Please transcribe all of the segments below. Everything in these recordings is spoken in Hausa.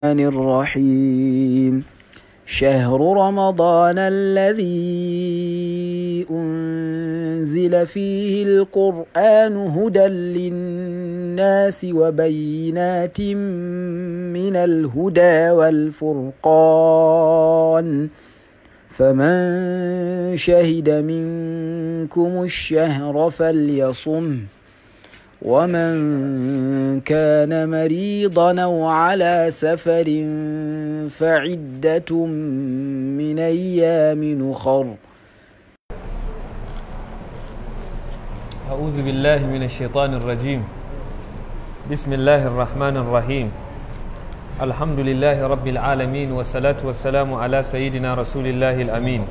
الرحيم. شهر رمضان الذي أنزل فيه القرآن هدى للناس وبينات من الهدى والفرقان، فمن شهد منكم الشهر فليصم، ومن كان مريضا أو على سفر فعدة من أيام أخر. أعوذ بالله من الشيطان الرجيم. بسم الله الرحمن الرحيم. الحمد لله رب العالمين، والصلاة والسلام على سيدنا رسول الله الأمين،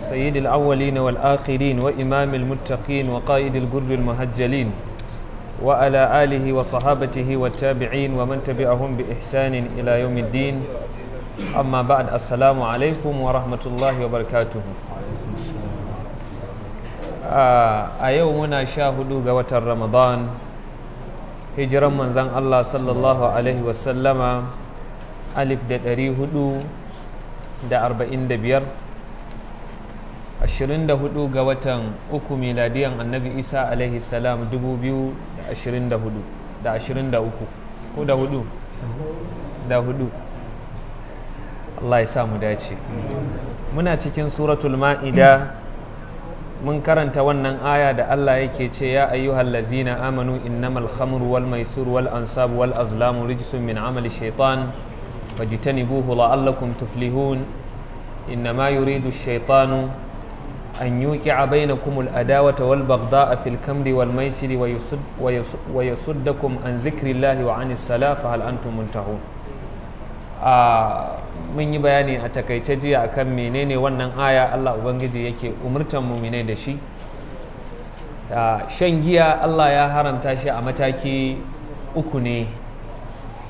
سيد الأولين والآخرين، وإمام المتقين، وقائد الجر المهجلين، وعلى آله وصحابته والتابعين ومن تبعهم بإحسان إلى يوم الدين. أما بعد، السلام عليكم ورحمة الله وبركاته. A yau muna 14 ga watan Ramadan, hijiran manzan Allah sallallahu Alaihi wasallama 1445, 24 ga watan uku miladiyan Annabi Isa alaihi salam 2024 da 23 ko da hudu da hudu. Allah ya sa mu dace. Muna cikin Suratul Ma'ida. Mun karanta wannan aya da Allah yake ce: ya ayyuhal lazina amanu, innamal khamru wal maisur wal ansabu wal azlamu rijsun min amali shaitan fajtanibuhu la'allakum tuflihun. Innama yuridu shaitanu an yuqi'a bainakum al adawata wal baghdha'a fil kamri wal maisiri wa yasuddakum an zikrillahi wa anis salah, fa hal antum muntahun. Mun yi bayani a takaice jiya akan menene wannan aya Allah Ubangiji yake umurtan muminai da shi. Shan giya Allah ya haramta shi a mataki uku ne,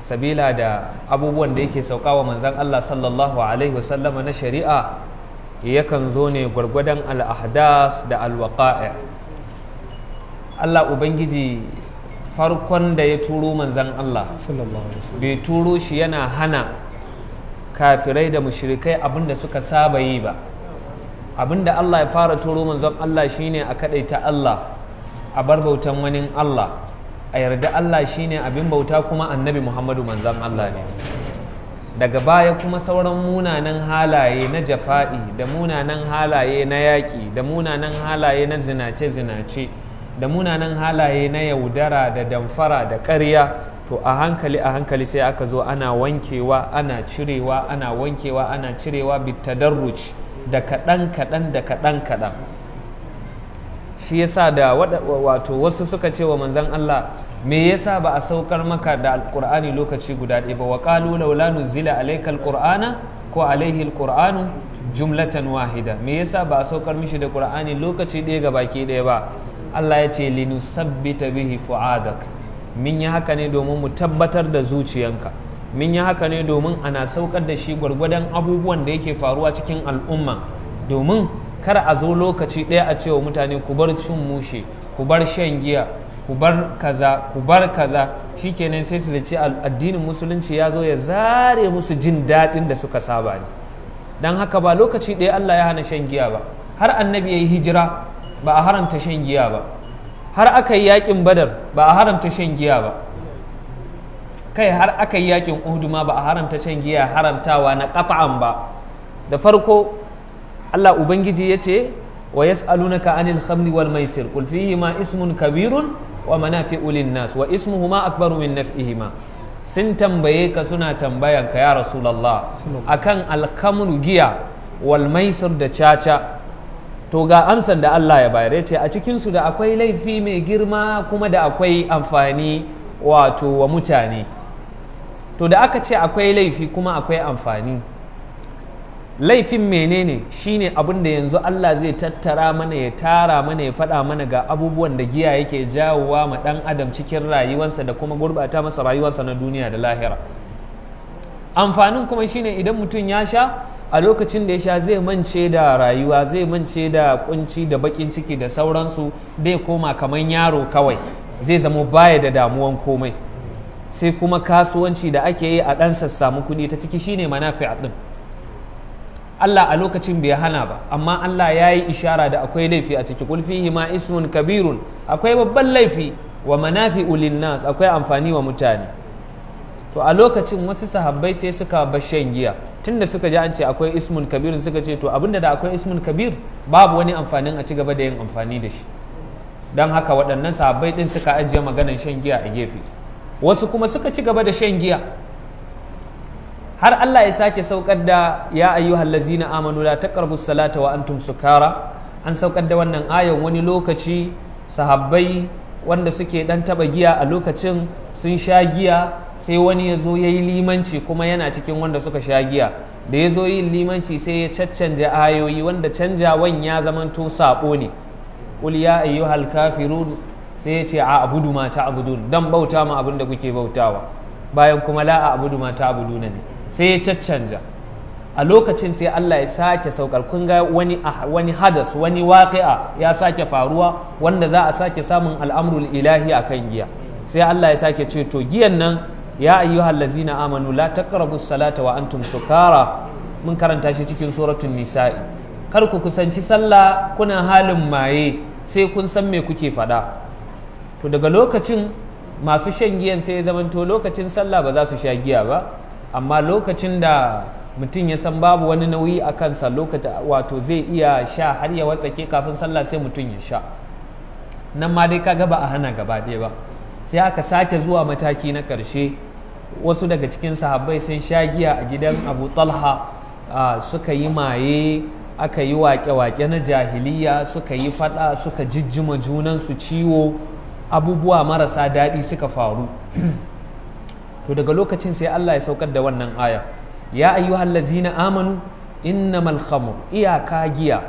sabila da abubuwan da yake sauka wa manzan Allah sallallahu alaihi wasallama na shari'a yakan zo ne gwargwadon al'ahdas da alwaqa'i. Allah Ubangiji farkon da ya turo manzan Allah bai turo shi yana hana kafirai da mushrikai abinda suka saba yi ba. Abinda Allah ya fara turo manzon Allah shine a kadaita Allah, a bar bautan wani Allah, a yarda Allah shine abin bauta kuma Annabi Muhammadu manzon Allah ne. Daga baya kuma sauran munanan halaye na jafa'i da munanan halaye na yaƙi da munanan halaye na zinace-zinace da munanan halaye na yaudara da damfara da ƙarya, to a hankali a hankali sai aka zo ana wankewa ana cirewa, ana wankewa ana cirewa, bitadarruj, da kaɗan kaɗan da kaɗan kaɗan. Shi yasa da wato wasu suka ce wa manzon Allah, me yasa ba a saukar maka da Alƙur'ani lokaci guda ɗaya ba? Wa qalu laula nuzila alayka alqur'ana ko alaihi alqur'anu jumlatan wahida. Me yasa ba a saukar mishi da Qur'ani lokaci ɗaya ga baki ɗaya ba? Allah ya ce: linusabbita bihi fu'adak. Min yi haka ne domin mu tabbatar da zuciyanka. Min yi haka ne domin ana saukar da shi gwargwadon abubuwan da yake faruwa cikin al'umma, domin kar a zo lokaci ɗaya a cewa mutane ku bar cin mushe, ku bar shan giya, ku bar kaza, ku bar kaza, shikenan sai su zaci addinin Musulunci ya zo ya zare musu jin daɗin da suka saba ne. Don haka ba lokaci ɗaya Allah ya hana shan giya ba. Har Annabi ya yi hijira ba a haramta shan giya ba. Har aka yi yakin Badar ba a haramta shan giya ba. Kai, har aka yi yakin Uhudu ma ba a haramta shan giya haramtawa na qat'an ba. Da farko Allah Ubangiji ya ce: wa yas'alunaka anil khamri wal maisir, qul fihima ismun kabirun wa manafi'u lin nas wa ismuhuma akbaru min naf'ihima. Sun tambaye ka, suna tambayan ka ya Rasulullah, akan alkamru giya, wal maisir da caca. To ga amsan da Allah ya bayar, ya ce a cikinsu da akwai laifi mai girma kuma da akwai amfani wato wa mutane. To da aka ce akwai laifi kuma akwai amfani, laifin menene? Shine abin da yanzu Allah zai tattara mana, ya tara mana, ya faɗa mana ga abubuwan da giya yake jawowa ma ɗan adam cikin rayuwarsa da kuma gurɓata masa rayuwarsa na duniya da lahira. Amfanin kuma shine idan mutum ya sha, a lokacin da ya sha zai mance da rayuwa, zai mance da kunci da bakin ciki da sauransu, zai koma kamar yaro kawai, zai zamo baya da damuwan komai. Sai kuma kasuwanci da ake yi a ɗan sassamu kuɗi ta ciki, shine manafi' ɗin. Allah a lokacin bai hana ba, amma Allah ya yi ishara da akwai laifi a ciki. Kul fihi ma ismun kabirun, akwai babban laifi, wa manafi'u linnas, akwai amfani wa mutane. To a lokacin wasu sahabbai sai suka bar shan giya, tunda suka ji an ce akwai ismun kabirun, suka ce to abinda da akwai ismun kabir babu wani amfanin a ci gaba da yin amfani da shi. Don haka waɗannan sahabbai ɗin suka ajiye maganar shan giya a gefe, wasu kuma suka ci gaba da shan giya har Allah ya sake saukar da ya ayyuhal lazina amanu la taqrabu salata wa antum sukara. An saukar da wannan ayan wani lokaci sahabbai wanda suke dan taba giya a lokacin sun sha giya, sai wani ya zo ya yi limanci kuma yana cikin wanda suka sha giya. Da ya zo yin limanci sai ya caccanja ayoyi, wanda canjawan ya zamanto sabo ne. Qul ya ayyuhal kafirun, sai ya ce a abudu ma ta'budun, dan bauta ma abin da kuke bautawa, bayan kuma la a'budu ma ta'buduna ne, sai ya caccanja. A lokacin sai Allah ya sake saukar. Kun ga wani hadas, wani waqi'a ya sake faruwa wanda za a sake samun al'amrul ilahi akan giya. Sai Allah ya sake ce to giyan nan, ya ayyuhal lazina amanu la taqrabu salata wa antum sukara. Mun karanta shi cikin suratul nisa'i. Kar ku kusanci sallah kuna halin maye, sai kun san me kuke faɗa. To daga lokacin masu shan giyan sai ya zamanto lokacin sallah ba za su sha giya ba, amma lokacin da mutum ya san babu wani nauyi a kansa, lokaci wato zai iya sha har ya watsake kafin sallah, sai mutum ya sha. Nan ma dai kaga ba a hana gaba ɗaya ba. Sai aka sake zuwa mataki na ƙarshe, wasu daga cikin sahabbai sun sha giya a gidan Abu Talha, suka yi maye, aka yi waƙe-waƙe na jahiliya, suka yi faɗa, suka jijjima junansu ciwo, abubuwa marasa daɗi suka faru. To daga lokacin sai Allah ya saukar da wannan aya, ya ayyuhal lazina amanu innamal khamr, iyaka giya,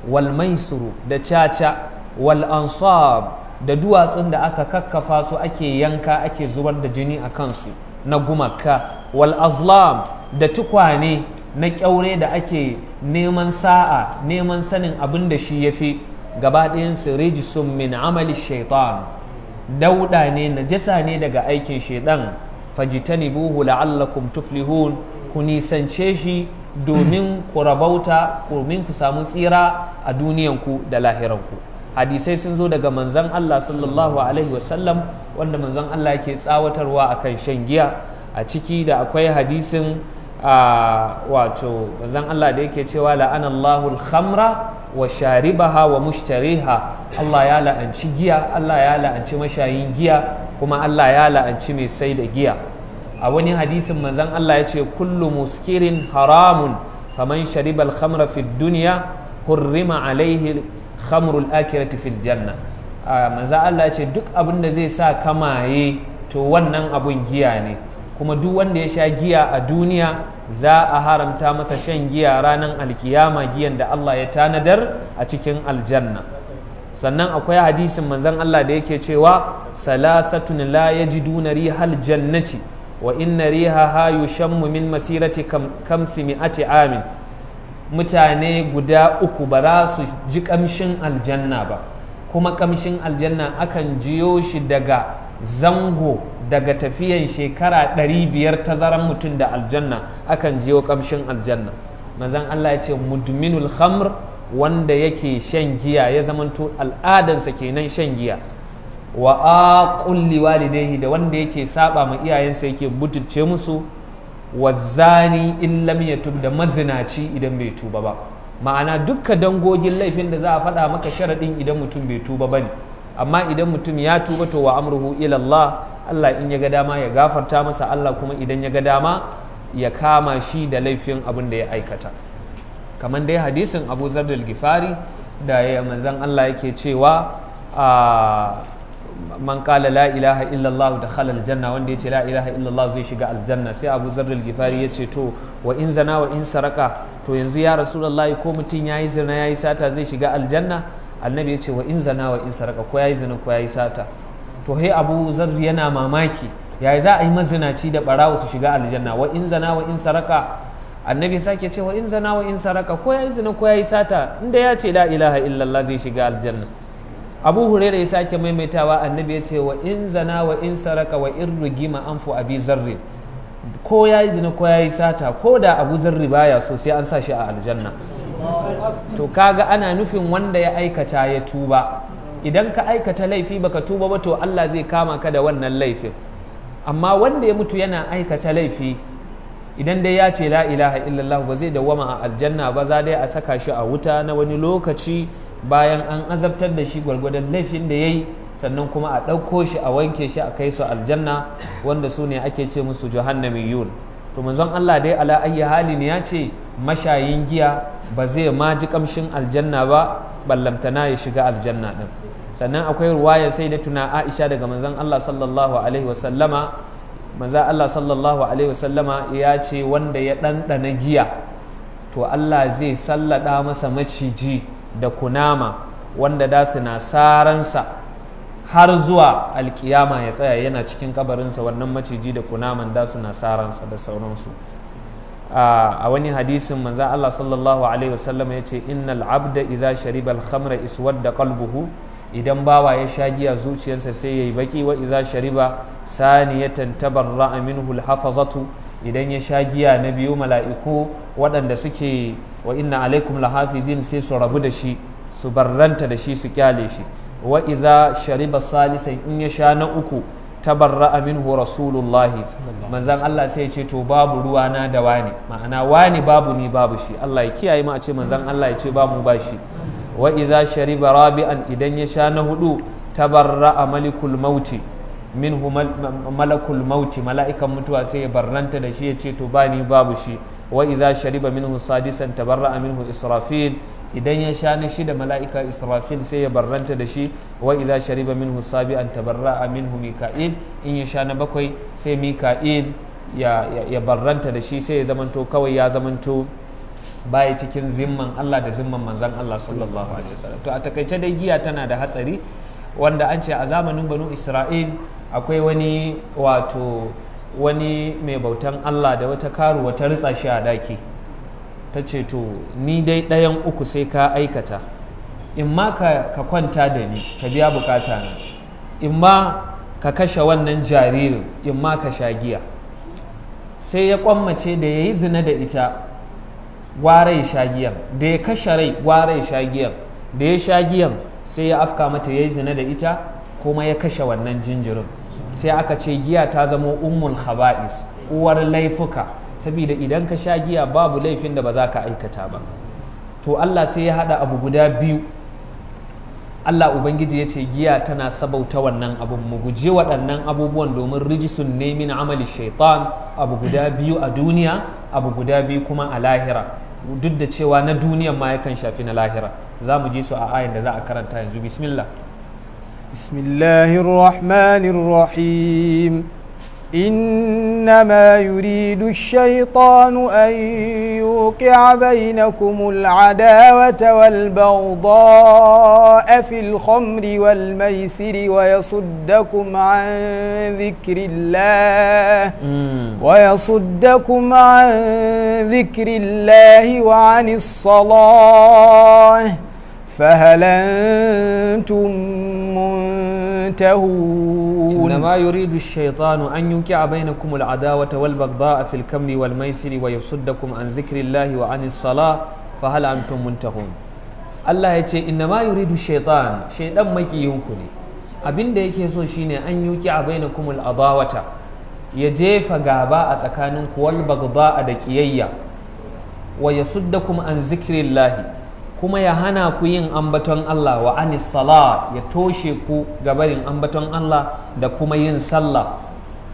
wal maisuru da caca, wal ansab da duwatsun da aka kakkafa su ake yanka ake zubar da jini a kansu na gumaka, wal azlam da tukwane na kyaure da ake neman sa'a, neman sanin abin da shi ya fi, gaba ɗayansu rijisun min amali shaitan, dauɗa ne, najasa ne daga aikin shaitan. Fajitanibuhu la'allakum tuflihun, ku nisance shi domin ku rabauta, domin ku samu tsira a duniyanku da lahiranku. Hadisai sun zo daga manzon Allah sallallahu alaihi wasallam wanda manzon Allah yake tsawatarwa akan shan giya. A ciki da akwai hadisin wato manzon Allah da yake cewa la'anallahu al-khamra wa sharibaha wa mushtariha. Allah ya la'anci giya, Allah ya la'anci mashayin giya, kuma Allah ya la'anci mai sai da giya. A wani hadisin manzon Allah ya ce kullu muskirin haramun, faman shariba al-khamra fi dunya hurrima alaihi khamrul akhirati fil janna. Manzon Allah ya ce duk abin da zai sa kamaye to wannan abun giya ne, kuma duk wanda ya sha giya a duniya za a haramta masa shan giya ranar alkiyama, giyan da Allah ya tanadar a cikin aljanna. Sannan akwai hadisin manzon Allah da yake cewa salasatun la yajiduna rihal jannati wa inna rihaha yushammu min masirati kamsi mi'ati amin. Mutane guda uku ba za su ji kamshin aljanna ba, kuma kamshin aljanna akan jiyo shi daga zango, daga tafiyan shekara 500 tazaran mutum da aljanna akan jiyo kamshin aljanna. Manzon Allah ya ce mudminul khamr, wanda yake shan giya ya zamanto al'adansa kenan shan giya, wa aqul liwalidayhi, da wanda yake saba ma iyayensa yake butulce musu, wa zani in lam yatub, da mazinaci idan bai tuba ba. Ma'ana dukka dangogin laifin da za a faɗa maka sharaɗin idan mutum bai tuba bane, amma idan mutum ya tuba to wa amruhu ila Allah, Allah in ya ga dama ya gafarta masa, Allah kuma idan ya ga dama ya kama shi da laifin abin da ya aikata. Kamar dai hadisin Abu Zar al-Gifari da ya manzon Allah yake cewa man qala la ilaha illallah dakhala aljanna, wanda yace la ilaha illallah zai shiga aljanna. Sai Abu Zar al-Gifari yace to wa in zana wa in saraka, to yanzu ya Rasulullahi ko mutum yayi zina yayi sata zai shiga aljanna? Annabi yace wa in zana wa in saraka, ko yayi zina ko yayi sata. To he Abu Zar yana mamaki, yayi za a yi mazinaci da barawo su shiga aljanna? Wa in zana wa in saraka, annabi sake ce wa in zana wa in saraka, ko yayi zina ko yayi sata, inda ya ce la ilaha illallah zai shiga aljanna. Abu Hurairah ya sake maimaitawa, annabi ya ce wa in zana wa in saraka wa in rugima anfu Abi Zarri, ko ya yi zina ko ya yi sata, ko da Abu Zarri baya so sai an sa shi a aljanna. To kaga ana nufin wanda ya aikata ya tuba. Idan ka aikata laifi baka tuba ba, to Allah zai kama ka da wannan laifin. Amma wanda ya mutu yana aikata laifi, idan dai ya ce la ilaha illallah, ba zai dawwama a aljanna ba, za dai a saka shi a wuta na wani lokaci bayan an azabtar da shi gwargwadon laifin da ya yi, sannan kuma a ɗauko shi a wanke shi a kai su aljanna, wanda su ne ake ce musu jahannamiyun. To manzon Allah dai ala ayyi halin ya ce mashayin giya ba zai ma ji kamshin aljanna ba, ballamtana ya shiga aljanna din. Sannan akwai ruwayar sai da tuna Aisha daga manzon Allah sallallahu alaihi wasallama, manzon Allah sallallahu alaihi wasallama ya ce wanda ya ɗanɗana giya to Allah zai sallada masa maciji da kunama wanda da su na saransa har zuwa alkiyama ya tsaya yana cikin kabarinsa, wannan maciji da kunaman da su na saransa da sauransu. A wani hadisin manzon Allah sallallahu alaihi wasallama ya ce innal abda iza shariba al-khamra iswadda qalbuhu, idan bawa ya sha giya zuciyarsa sai yayi baki. Wa iza shariba saniyatan tabarra'a minhu al-hafazatu, idan ya sha giya na biyu mala'iku waɗanda suke wa inna alaikum lahafizin sai su rabu da shi, su barranta da shi, su kyale shi. Wa iza shariba salisan, in ya sha na uku tabarra'a minhu rasulullahi, manzon Allah sai ya ce to babu ruwana da wani, ma'ana wani babu ni babu shi. Allah ya kiyaye mu a ce manzon Allah ya ce ba mu ba shi. Wa iza shariba rabi'an, idan ya sha na hudu tabarra'a malikul mauti minhu malakul mauti, mala'ikan mutuwa sai ya barranta da shi ya ce to ba ni babu shi. Wa iza shariba minhu sadisan tabarra'a minhu israfil, idan ya sha na shida mala'ika israfil sai ya barranta da shi. Wa iza shariba minhu sabi'an tabarra'a minhu mika'il, in ya sha na bakwai sai mika'il ya barranta da shi, sai ya zamanto kawai ya zamanto baya cikin zimman Allah da zimman manzan Allah sallallahu alaihi wasallam. To a takaice dai giya tana da hatsari, wanda an ce a zamanin Banu Isra'il akwai wani wato wani mai bautan Allah da wata karuwa ta ritsa shi a daki, ta ce to ni dai ɗayan uku sai ka aikata, in ma ka kwanta da ni ka biya bukata na, in ma ka kashe wannan jaririn, in ma ka sha giya. Sai ya kwammace da ya yi zina da ita gwara ya sha giyan, da ya kashe rai gwara ya sha giyan. Da ya sha giyan sai ya afka mata ya yi zina da ita kuma ya kashe wannan jinjirin. Sai aka ce giya ta zama ummul khaba'is, uwar laifuka, saboda idan ka sha giya babu laifin da ba za ka aikata ba. To Allah sai ya hada abu guda biyu. Allah Ubangiji ya ce giya tana sabauta wannan abun, mu guji waɗannan abubuwan domin rijisun ne min amali shaitan, abu guda biyu a duniya, abu guda biyu kuma a lahira. Duk da cewa na duniyan ma yakan shafi na lahira. Za mu ji su a ayin da za a karanta yanzu. Bismillah. Bismillahir Rahmanir Rahim. إنما يريد الشيطان أن يوقع بينكم العداوة والبغضاء في الخمر والميسر ويصدكم عن ذكر الله ويصدكم عن ذكر الله وعن الصلاة فهل أنتم منتهون. إنما يريد الشيطان أن يوقع بينكم العداوة والبغضاء في الخمر والميسر ويصدكم عن ذكر الله وعن الصلاة فهل أنتم منتهون. Allah ya ce innama yuridu shaitan, shaitan makiyinku ne, abin da yake so shine an yuki a bainakum al'adawata, ya jefa gaba a tsakaninku, wal bagda'a da kiyayya, wa yasuddakum an zikrillahi, kuma ya hana ku yin ambaton Allah, wa anis sala, ya toshe ku gabarin ambaton Allah da kuma yin sallah.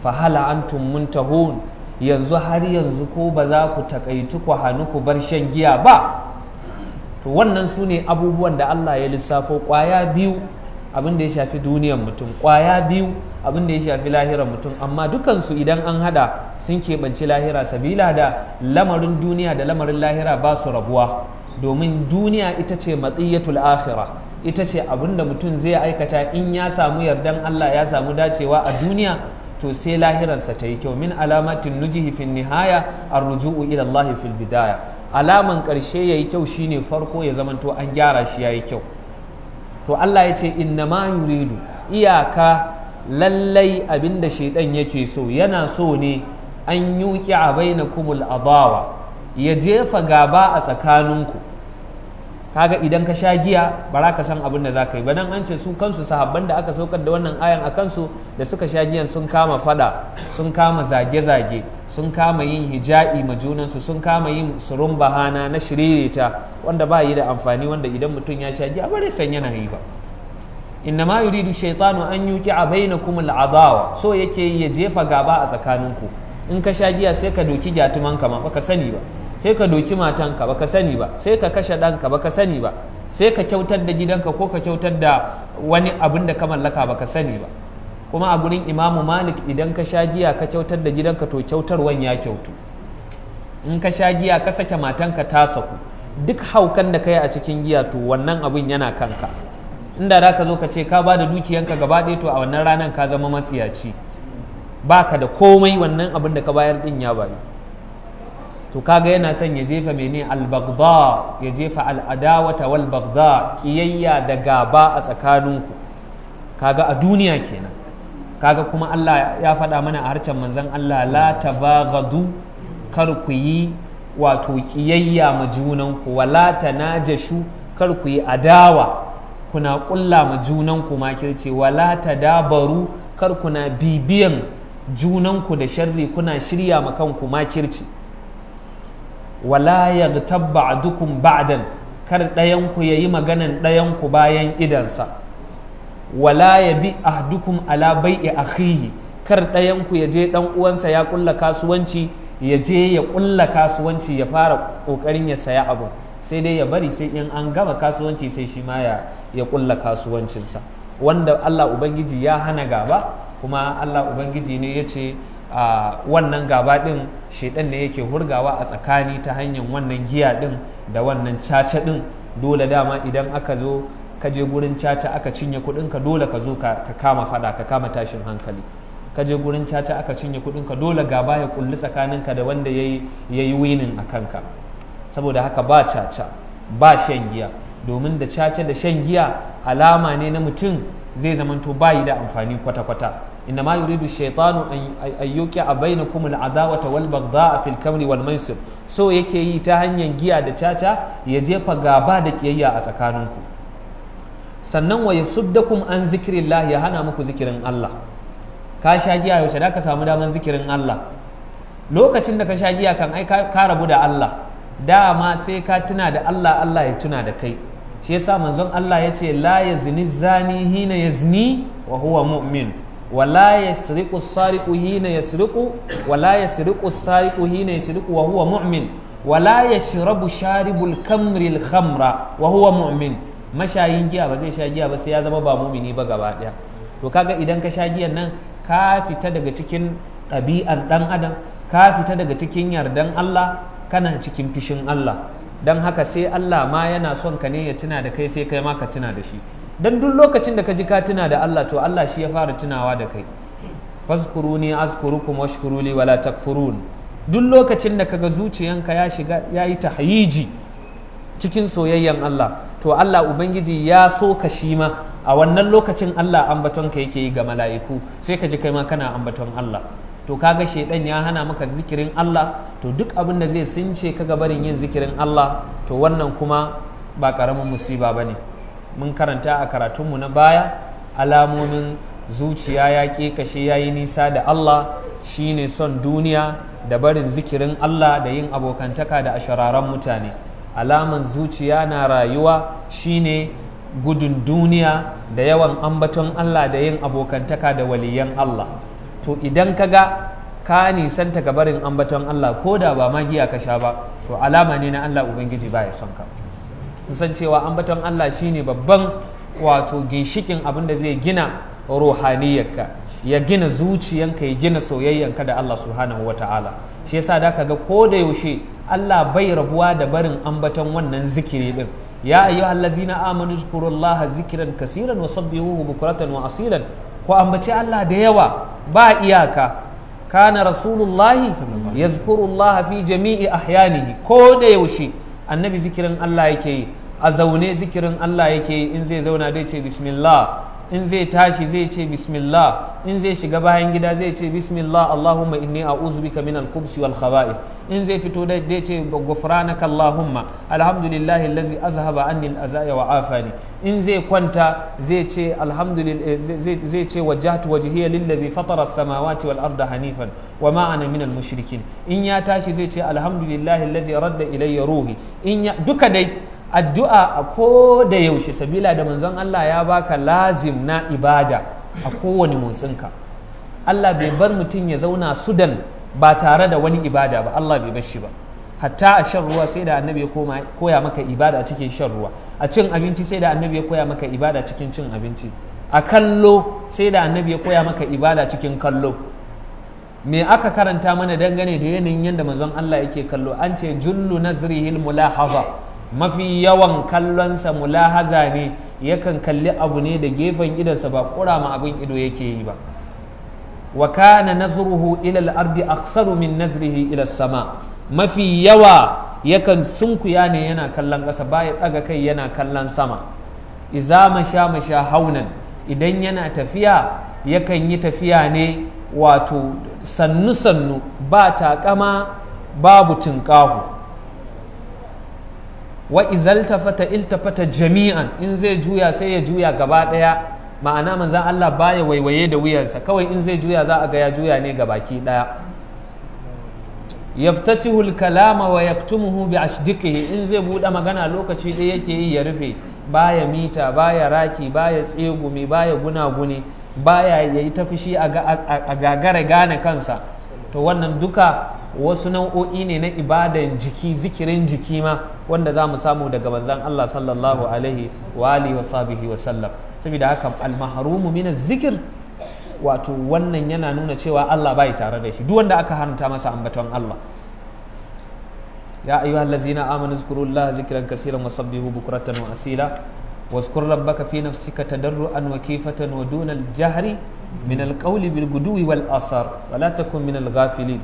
Fa hala antum muntahun, yanzu har yanzu ko ba za ku takaitu ku hannu ku bar shan giya ba? To wannan su ne abubuwan da Allah ya lissafo, kwaya biyu abin da ya shafi duniyar mutum, kwaya biyu abin da ya shafi lahirar mutum, amma dukansu idan an hada sun keɓanci lahira, sabila da lamarin duniya da lamarin lahira ba su rabuwa, domin duniya ita ce matsiyatul akhira, ita ce abin da mutum zai aikata in ya samu yardan Allah, ya samu dacewa a duniya, to sai lahiransa ta yi kyau. Min alamatin nujihi fin nihaya arruju'u ila Allah fil bidaya. Alaman ƙarshe yayi kyau shine farko ya zamanto an gyara shi yayi kyau. To Allah ya ce inna ma yuridu, iyaka lallai abinda shaidan yake so, yana so ne an yuki a bainakumul adawa, ya jefa gaba a tsakaninku. Kaga idan ka sha giya ba za ka san abin da za ka yi ba. Nan an ce su kansu sahabban da aka saukar da wannan ayan a kansu da suka sha giyan sun kama fada, sun kama zage-zage, sun kama yin hija'i ma junansu, sun kama yin surun bahana na shiririta wanda ba yi da amfani, wanda idan mutum ya sha giya ba zai san yana yi ba. Inna ma yuridu shaytanu an yuqi'a bainakum al'adawa, so yake yi ya jefa gaba a tsakaninku. In ka sha giya sai ka doki gyatumanka ma baka sani ba, sai ka doki matanka baka sani ba, sai ka kashe ɗanka baka sani ba, sai ka kyautar da gidanka ko ka kyautar da wani abin da ka mallaka baka sani ba. Kuma a gurin Imamu Malik idan ka sha giya ka kyautar da gidanka to kyautarwan ya kyautu. In ka sha giya ka sake matanka ta saku, duk haukan da ka yi a cikin giya to wannan abin yana kanka. Inda za ka zo ka ce ka ba da dukiyanka gaba ɗaya, to a wannan ranar ka zama matsiyaci, baka da komai, wannan abin da ka bayar ɗin ya bayu. To kaga yana son ya jefa mene al-baghdha, ya jefa al-adawata wal baghdha, kiyayya da gaba a tsakaninku. Kaga a duniya kenan. Kaga kuma Allah ya faɗa mana a harshen manzon Allah, la tabaghadu, kar ku yi wato kiyayya ma junanku, wala tanajashu, kar ku yi adawa, kuna ƙulla ma junanku makirci, wala tadabaru, kar kuna bibiyan junanku da sharri, kuna shirya ma kanku makirci, wala yaghtab ba'dukum ba'dan, kar ɗayanku yayi maganan ɗayanku bayan idansa, wala yabi ahdukum ala bai'i akhihi, kar ɗayanku ya je ɗan uwansa ya ƙulla kasuwanci, ya je ya ƙulla kasuwanci ya fara ƙoƙarin ya saya abu, sai dai ya bari sai in an gama kasuwanci sai shi ma ya ƙulla kasuwancinsa. Wanda Allah Ubangiji ya hana gaba, kuma Allah Ubangiji ne ya ce wannan gaba ɗin shaidan ne yake hurgawa a tsakani ta hanyar wannan giya ɗin da wannan caca ɗin. Dole dama idan aka zo ka je gurin caca aka cinye kuɗinka, dole ka zo ka kama fada, ka kama tashin hankali. Ka je gurin caca aka cinye kuɗinka, dole gaba ya kulli tsakaninka da wanda ya yi winin a kanka. Saboda haka ba caca, ba shan giya, domin da caca da shan giya alama ne na mutum zai zamanto bayi da amfani kwata-kwata. Inna ma yuridu shaitanu an yuqi'a bainakum al-adawata wal baghdha'a fil kamri wal maisir, so yake yi ta hanyar giya da caca ya jefa gaba da kiyayya a tsakaninku. Sannan wa yasuddakum an zikrillah, ya hana muku zikirin Allah. Ka sha giya, yaushe da ka samu daman zikirin Allah? Lokacin da ka sha giya kan ai ka rabu da Allah, dama sai ka tuna da Allah, Allah ya tuna da kai. Shi yasa manzon Allah ya ce la yazni zani hina yazni wa huwa mu'min, wa la yasriqu sariqu hina yasriqu, wa la yasriqu sariqu hina yasriqu wa huwa mu'min, wa la yashrabu sharibul kamri al khamra wa huwa mu'min. Mashayin giya ba zai sha giya ba sai ya zama ba mumini ba gaba daya. To kaga idan ka sha giyan nan ka fita daga cikin ɗabi'an ɗan adam, ka fita daga cikin yardan Allah, kana cikin fishin Allah. Don haka sai Allah ma yana son ka ne ya tuna da kai, sai kai ma ka tuna da shi. Don duk lokacin da ka ji ka tuna da Allah, to Allah shi ya fara tunawa da kai. Fazkuruni azkurukum washkuruli wala takfurun. Duk lokacin da kaga zuciyanka ya shiga ya yi tahyiji cikin soyayyan Allah, to Allah Ubangiji ya so ka shi ma. A wannan lokacin Allah ambaton ka yake yi ga mala'iku, sai ka ji kai ma kana ambaton Allah. To kaga shedan ya hana maka zikirin Allah, to duk abin da zai sunce ka ga barin yin zikirin Allah, to wannan kuma ba karamin musiba bane. Mun karanta a karatunmu na baya alamomin zuciya ya ƙeƙashe, ya yi nisa da Allah, shine son duniya da barin zikirin Allah da yin abokantaka da ashararan mutane. Alaman zuciya na rayuwa shine gudun duniya da yawan ambaton Allah da yin abokantaka da waliyan Allah. To idan ka ga ka nisanta ga barin ambaton Allah, ko da ba magiya ka sha ba, to alama ne na Allah Ubangiji ba ya son ka. San cewa ambaton Allah shine babban wato ginshikin abin da zai gina ruhaniyarka, ya gina zuciyanka, ya gina soyayyanka da Allah subhanahu wata'ala. Shi yasa da ka ga ko da yaushe Allah bai rabuwa da barin ambaton wannan zikiri din. Ya ayyuhallazina amanu zkurullaha zikran kasiran wa sabbihuhu bukratan wa asilan. Ku ambaci Allah da yawa ba iyaka. Kana rasulullahi yazkurullaha fi jami'i ahyanihi. Ko da yaushe annabi zikirin Allah yake yi. A zaune zikirin Allah yake yi, in zai zauna zai ce bismillah, in zai tashi zai ce bismillah, in zai shiga bayan gida zai ce bismillah Allahumma inni a'udhu bika min al-khubsi wal khaba'is, in zai fito zai ce ghufranaka Allahumma alhamdulillahi allazi azhaba anni al-azaya wa afani, in zai kwanta zai ce alhamdulillah, zai ce wajjahtu wajhiya lillazi fatara as-samawati wal arda hanifan wa ma ana min al-mushrikin, in ya tashi zai ce alhamdulillahi allazi radda ilayya ruhi, in ya duka dai addu'a a ko da yaushe, sabila da manzon Allah ya baka lazim na ibada a kowane motsinka. Allah bai bar mutum ya zauna sudan ba tare da wani ibada ba, Allah bai bar shi ba. Hatta a shan ruwa sai da annabi ya koya maka ibada cikin shan ruwa, a cin abinci sai da annabi ya koya maka ibada cikin cin abinci, a kallo sai da annabi ya koya maka ibada cikin kallo. Me aka karanta mana dangane da yanayin yadda manzon Allah yake kallo? An ce jullu nazrihil mulahaza, mafi yawan kallonsa mulahaza ne, yakan kalli abu ne da gefen idonsa ba kurama abin ido yake yi ba. Wa kana nazruhu ila al-ardi aktsaru min nazrihi ila sama, mafi yawa yakan sunkuya ne yana kallon ƙasa, baya ɗaga kai yana kallon sama. Iza masha masha haunan, idan yana tafiya yakan yi tafiya ne wato sannu sannu, ba taƙama babu tinƙahu. Wa izaltafata iltafata jami'an, in zai juya sai ya juya gaba daya, ma'ana manzan Allah baya waiwaye da wuyansa, kawai in zai juya za a ga ya juya ne gabaki daya. Yaftatihu al-kalama wa yaktumuhu bi ashdiqihi, in zai bude magana lokaci ɗaya yake yi ya rufe, baya mita, baya raki, baya tsegumi, baya gunaguni, baya yayi ta fushi a gagara gane kansa. To wannan duka wasu nau'o'i ne na ibadan jiki, zikirin jiki ma wanda za mu samu daga manzon Allah sallallahu alaihi wa alihi wa sahbihi wa sallam. Saboda haka al-mahrumu min zikir, wato wannan yana nuna cewa Allah bai tare da shi, duk wanda aka haramta masa ambaton Allah. Ya ayyuhallazina amanu zkurullaha zikran kaseeran wasabbihu bukratan wa asila واذكر ربك في نفسك تضرعا وكيفة ودون الجهر من القول بالغدو والآصال ولا تكن من الغافلين.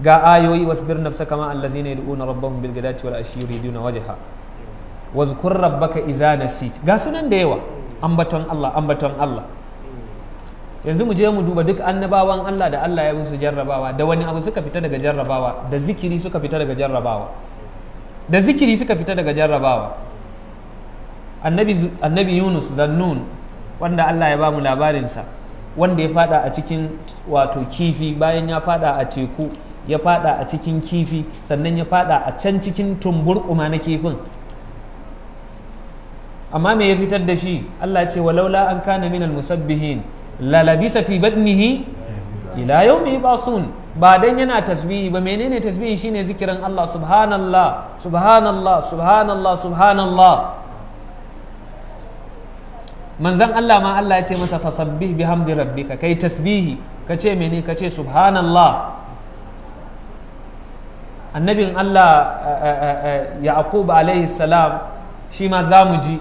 ga ayoyi wasbir nafsaka ma allazina yad'una rabbahum bil ghadati wal ashi yuriduna wajha wazkur rabbaka idza nasit. Ga sunan da yawa ambaton Allah, ambaton Allah. Yanzu mu je mu duba duk annabawan Allah da Allah ya musu jarrabawa, da wani abu suka fita daga jarrabawa? Da zikiri suka fita daga jarrabawa, da zikiri suka fita daga jarrabawa. Annabi Yunus Zannun, wanda Allah ya ba mu labarinsa, wanda ya fada a cikin wato kifi, bayan ya fada a teku ya fada a cikin kifi, sannan ya fada a can cikin tumburkuma na kifin. Amma me ya fitar da shi? Allah ce walaula an kana minal musabbihin la labisa fi batnihi ila yawmi yub'asun. Ba dan yana tasbihi ba. Menene tasbihi? Shine zikirin Allah, subhanallah subhanallah subhanallah subhanallah. Manzon Allah ma Allah ya ce masa fasabbih bihamdi rabbika, kai tasbihi, ka ce mene? Ka ce subhanallah. Annabin Allah Yaqub alaihi salam shi ma za mu ji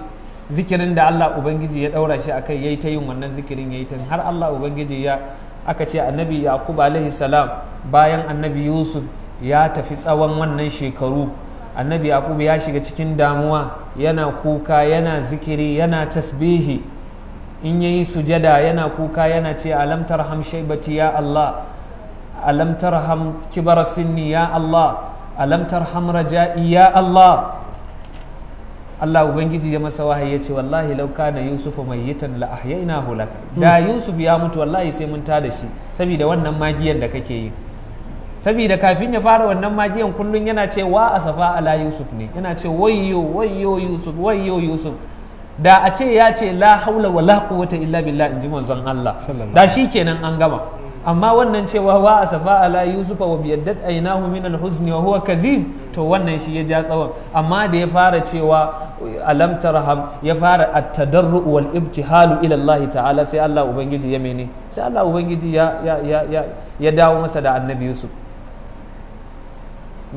zikirin da Allah Ubangiji ya daura shi akai, yayi ta yin wannan zikirin, yayi ta har Allah Ubangiji ya aka ce annabi Yaqub alaihi salam bayan annabi Yusuf ya tafi tsawon wannan shekaru, annabi Yaqub ya shiga cikin damuwa, yana kuka, yana zikiri, yana tasbihi. In yayi sujada yana kuka, yana ce alam tarham shaybati ya Allah, alam tarham kibara sinni ya Allah, alam tarham raja'i ya Allah. Allah Ubangiji ya masa wahayi ya ce wallahi law kana Yusufu mayyitan la ahyaynahu lak. Da Yusuf ya mutu wallahi sai mun tada shi, saboda wannan magiyan da kake yi. Saboda kafin ya fara wannan magiyan kullun yana ce wa asafa ala Yusuf ne, yana ce wayyo wayyo Yusuf, wayyo Yusuf. Da a ce ya ce la haula wala quwwata illa billah inji manzon Allah, da shi kenan an gama. Amma wannan cewa wa asafa ala yusufa wa biyaddat aynahu min alhuzni wa huwa kazim, to wannan shi ya ja tsawon. Amma da ya fara cewa alam tarham, ya fara at-tadarru wal ibtihalu ila Allah ta'ala, sai Allah ubangiji ya mene, sai Allah ubangiji ya ya ya ya dawo masa da annabi Yusuf.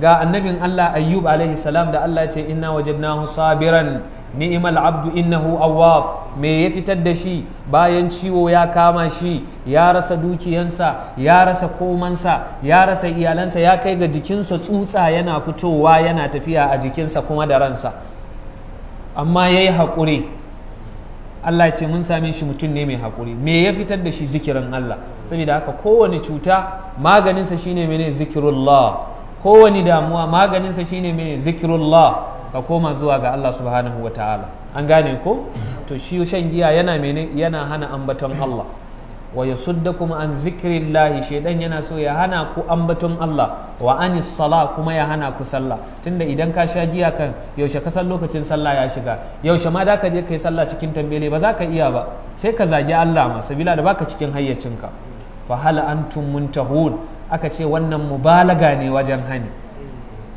Ga annabin Allah Ayyub alaihi salam da Allah ya ce inna wajadnahu sabiran ni'mal abdu innahu awwab. Me ya fitar da shi bayan ciwo ya kama shi, ya rasa dukiyansa, ya rasa komansa, ya rasa iyalansa, ya kai ga jikinsa tsutsa yana fitowa yana tafiya a jikinsa kuma da ransa. Amma yayi haƙuri. Allah ya ce mun same shi mutum ne mai haƙuri. Me ya fitar da shi? Zikirin Allah. Saboda haka kowane cuta maganinsa shine mene? Zikirullah. Kowane damuwa maganinsa shine mene? Zikirullah. Ka koma zuwa ga Allah subhanahu wa ta'ala. An gane ko? To shi shan giya yana mene? Yana hana ambaton Allah. Wa yasuddakum an zikrillahi, shedan yana so ya hana ku ambaton Allah, wa anis sala, kuma ya hana ku sallah. Tunda idan ka sha giya kan yaushe ka san lokacin sallah ya shiga, yaushe ma da ka je kai sallah cikin tambele ba za ka iya ba, sai ka zagi Allah ma sabila da baka cikin hayyacinka. Fa hal antum muntahun, aka ce wannan mubalaga ne wajen hani,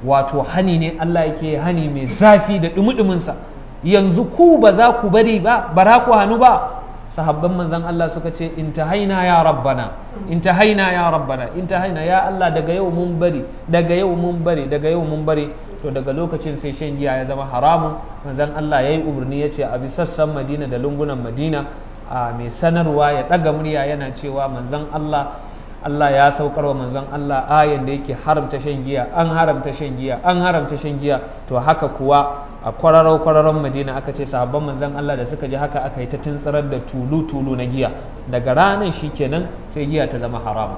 wato hani ne Allah yake hani mai zafi da dumudumin sa. Yanzu ku ba za ku bari ba, bara ku hannu ba. Sahabban manzan Allah suka ce intahaina ya rabbana, intahaina ya rabbana, intahaina ya Allah, daga yau mun bari, daga yau mun bari, daga yau mun bari. To daga lokacin sai shan giya ya zama haramun. Manzan Allah ya yi umarni ya ce a bi sassan Madina da lungunan Madina, a mai sanarwa ya ɗaga murya yana cewa manzan Allah, Allah ya saukar wa manzan Allah ayan da yake haramta shan giya, an haramta shan giya, an haramta shan giya. To haka kuwa a kwararau-kwararon Madina aka ce sahabban manzan Allah da suka ji haka aka yi ta tuntsarar da tulu-tulu na giya. Daga ranar shi kenan sai giya ta zama haram.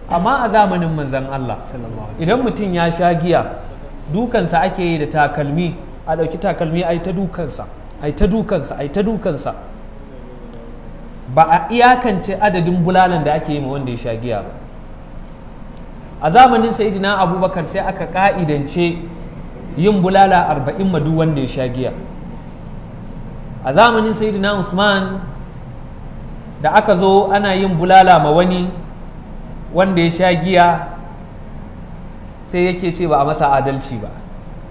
Amma a zamanin manzan Allah idan mutum ya sha giya dukansa ake yi da takalmi, a ɗauki takalmi a yi ta dukansa, a yi ta dukansa, a yi ta dukansa. Ba a iyakance adadin bulalan da ake yi ma wanda ya sha giya ba. A zamanin Sayyidina Abubakar sai aka ka'idance yin bulala 40 ma duk wanda ya sha giya. A zamanin Sayyidina Usman da aka zo ana yin bulala ma wani wanda ya sha giya, sai yake ce ba a masa adalci ba.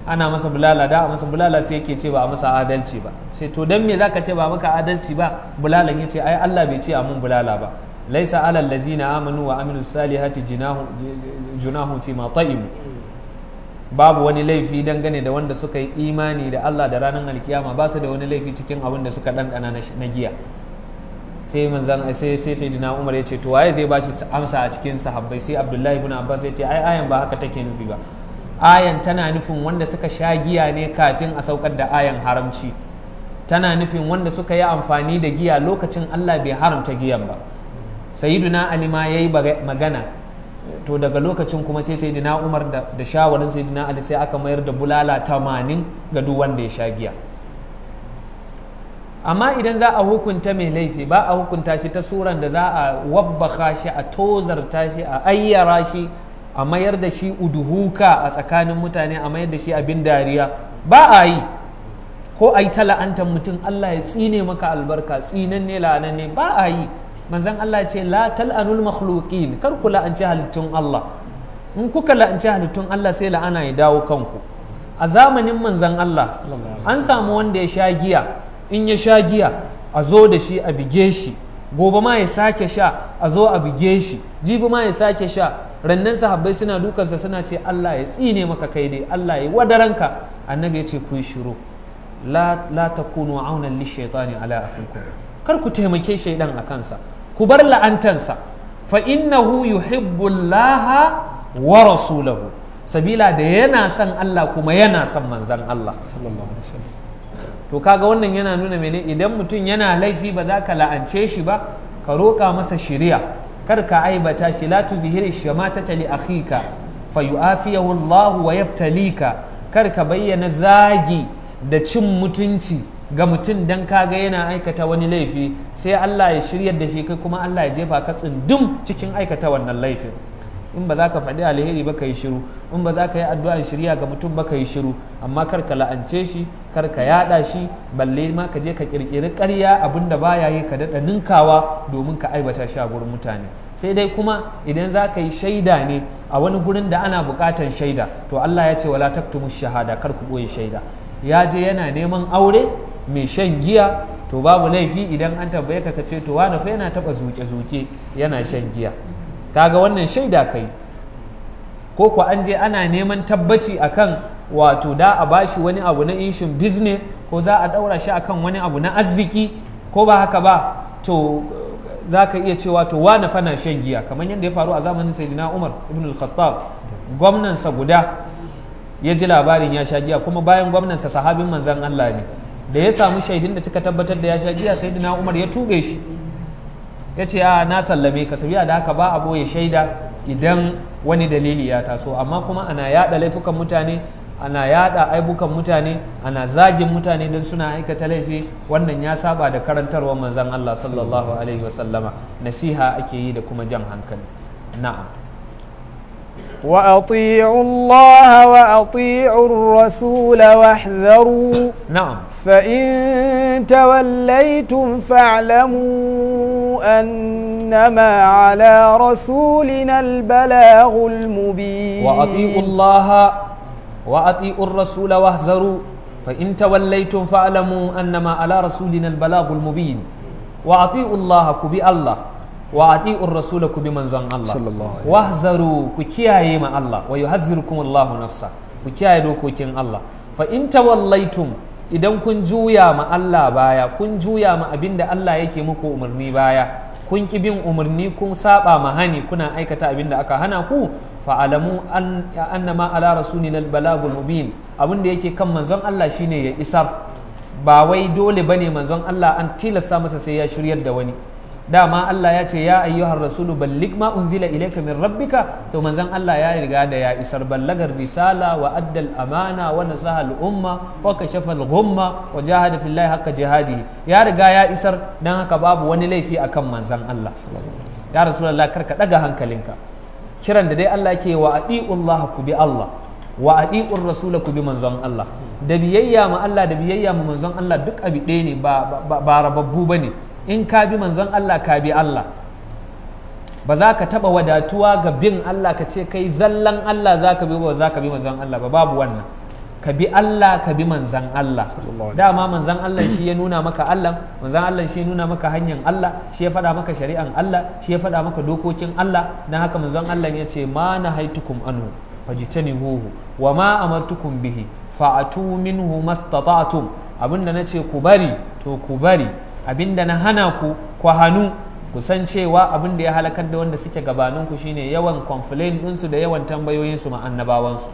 Ana masa bulala, da a masa bulala sai yake ce ba a masa adalci ba. Sai to dan me zaka ce ba maka adalci ba? Bulalan yace ai Allah bai ce a mun bulala ba. Laisa alal ladzina amanu wa amilus salihati junahun fi ma ta'imu. Babu wani laifi dangane da wanda suka yi imani da Allah da ranar alkiyama, ba su da wani laifi cikin abin da suka ɗanɗana na giya. Sai manzan sai Sayyidina Umar ya ce to waye zai bashi amsa a cikin sahabbai? Sai Abdullahi ibn Abbas ya ce ai ayan ba haka take nufi ba. Ayan tana nufin wanda suka sha giya ne kafin a saukar da ayan haramci. Tana nufin wanda suka yi amfani da giya lokacin Allah bai haramta giyan ba. Sayyidina Ali ma yayi magana. To daga lokacin kuma sai Sayyidina Umar da shawarin Sayyidina Ali sai aka mayar da bulala 80 ga duk wanda ya sha giya. Amma idan za a hukunta mai laifi ba a hukunta shi ta suran da za a wabbaka shi, a tozarta shi, a ayyara shi, a mayar da shi uduhuka a tsakanin mutane, a mayar da shi abin dariya. Ba a yi. Ko a yi ta la'antar mutum, Allah ya tsine maka albarka, tsinanne la'ananne, ba a yi. Manzon Allah ce la tal'anul makhluqin, kar ku la'anci halittun Allah. In kuka la'anci halittun Allah sai la'ana ya dawo kanku. A zamanin manzon Allah an samu wanda ya sha giya, in ya sha giya a zo da shi a bige shi, gobe ma ya sake sha a zo a bige shi, jibi ma ya sake sha. Rannan sahabbai suna dukansa suna ce Allah ya tsine maka kai dai, Allah ya wadaranka. Annabi ya ce ku yi shiru, la takunu aunan lishaitani ala akhikum, kar ku taimake shaidan a kansa, ku bar la'antansa. Fa innahu yuhibbu Allah wa rasulahu, sabila da yana son Allah kuma yana son manzon Allah sallallahu alaihi wasallam. To kaga wannan yana nuna mene? Idan mutum yana laifi ba za ka la'ance shi ba, ka roƙa masa shiriya, kar ka aibata shi. La tuzhiri shamatata li akhika fa yu'afiyahu Allah wa yabtalika. Kar ka bayyana zagi da cin mutunci ga mutum dan kaga yana aikata wani laifi, sai Allah ya shiryar da shi, kai kuma Allah ya jefa ka tsundum cikin aikata wannan laifin. In ba za ka faɗi alheri ba ka yi shiru, in ba za ka yi addu'an shirya ga mutum ba ka yi shiru, amma kar ka la'ance shi, kar ka yaɗa shi, balle ma ka je ka ƙirƙiri ƙarya abin da baya yi ka daɗa ninkawa domin ka aibata shi a gurin mutane. Sai dai kuma idan za ka yi shaida ne a wani gurin da ana buƙatan shaida, to Allah ya ce wala taktumu shahada, kar ku ɓoye shaida. Ya je yana neman aure mai shan giya, to babu laifi idan an tambaye ka ka ce to wani fa yana taɓa zuke-zuke yana shan giya. Kaga wannan shaida kai. Ko ko an je ana neman tabbaci akan wato da a bashi wani abu na ishin business, ko za a daura shi akan wani abu na arziki, ko ba haka ba, to za ka iya cewa to wane fa na shan giya, kamar yadda ya faru a zamanin Sayyidina Umar ibn al-Khattab. Gwamnansa guda Ya ji labarin ya sha giya, kuma bayan gwamnansa sahabin manzan Allah ne. Da ya samu shaidun da suka tabbatar da ya sha giya, sayyidina Umar ya tube shi, ya ce a na sallame ka. Sabiya da haka ba a boye shaida idan wani dalili ya taso. Amma kuma ana yada laifukan mutane, ana yada aibukan mutane, ana zagin mutane don suna aikata laifi, wannan ya saba da karantarwar manzan Allah sallallahu alaihi wasallama. Nasiha ake yi da kuma jan hankali. Na'am. وأطيعوا الله وأطيعوا الرسول واحذروا na'am فإن توليتم فاعلموا أنما على رسولنا البلاغ المبين. وأطيعوا الله وأطيعوا الرسول واحذروا فإن توليتم فاعلموا أنما على رسولنا البلاغ المبين. وأطيعوا الله كبي الله، وأطيعوا الرسول كبي منزon Allah صلى الله عليه وسلم. واحذروا كياye ma Allah، ويحذركم الله نفسه، ku kiyaye dokokin Allah. Fa in tawallaitum, idan kun juya ma Allah baya, kun juya ma abinda Allah yake muku umarni baya, kun ki bin umarni, kun saba ma hani, kuna aikata abinda aka hana ku, fa'alamu an annama ala rasulina albalagul mubin. Abinda yake kan manzon Allah shine ya isar, ba wai dole bane manzon Allah an tilasta masa sai ya shiryar da wani. Dama Allah ya ce ya ayyuhar rasulu balligh ma unzila ilayka min rabbika. To manzon Allah ya riga da ya isar, ballagar risala wa addal amana wa nasaha al umma wa kashafa al ghumma wa jahada fillahi haqqa jihadihi. Ya riga ya isar, dan haka babu wani laifi akan manzon Allah. Ya rasulullah, kar ka daga hankalinka. Kiran da dai Allah ke wa adi'ullah, ku bi Allah, wa adi'ur rasula, ku bi manzon Allah. Da biyayya ma Allah da biyayya ma manzon Allah duk abi ɗaya ne, ba rababbu bane. In ka bi manzon Allah ka bi Allah. Ba za ka taɓa wadatuwa ga bin Allah ka ce kai zallan Allah za ka bi ba za ka bi manzon Allah ba, babu wannan. Ka bi Allah, ka bi manzon Allah. Dama manzon Allah shi ya nuna maka Allah, manzon Allah shi ya nuna maka hanyar Allah, shi ya faɗa maka shari'an Allah, shi ya faɗa maka dokokin Allah. Dan haka manzon Allah ya ce ma nahaitukum anhu fajtanibuhu wa ma amartukum bihi fa'atu minhu mastata'tum. Abinda nace ku bari to ku bari, abinda na hana ku ku hannu. Ku san cewa abin da ya halakar da wanda suke gabaninku shine yawan complain ɗinsu da yawan tambayoyinsu ma annabawansu.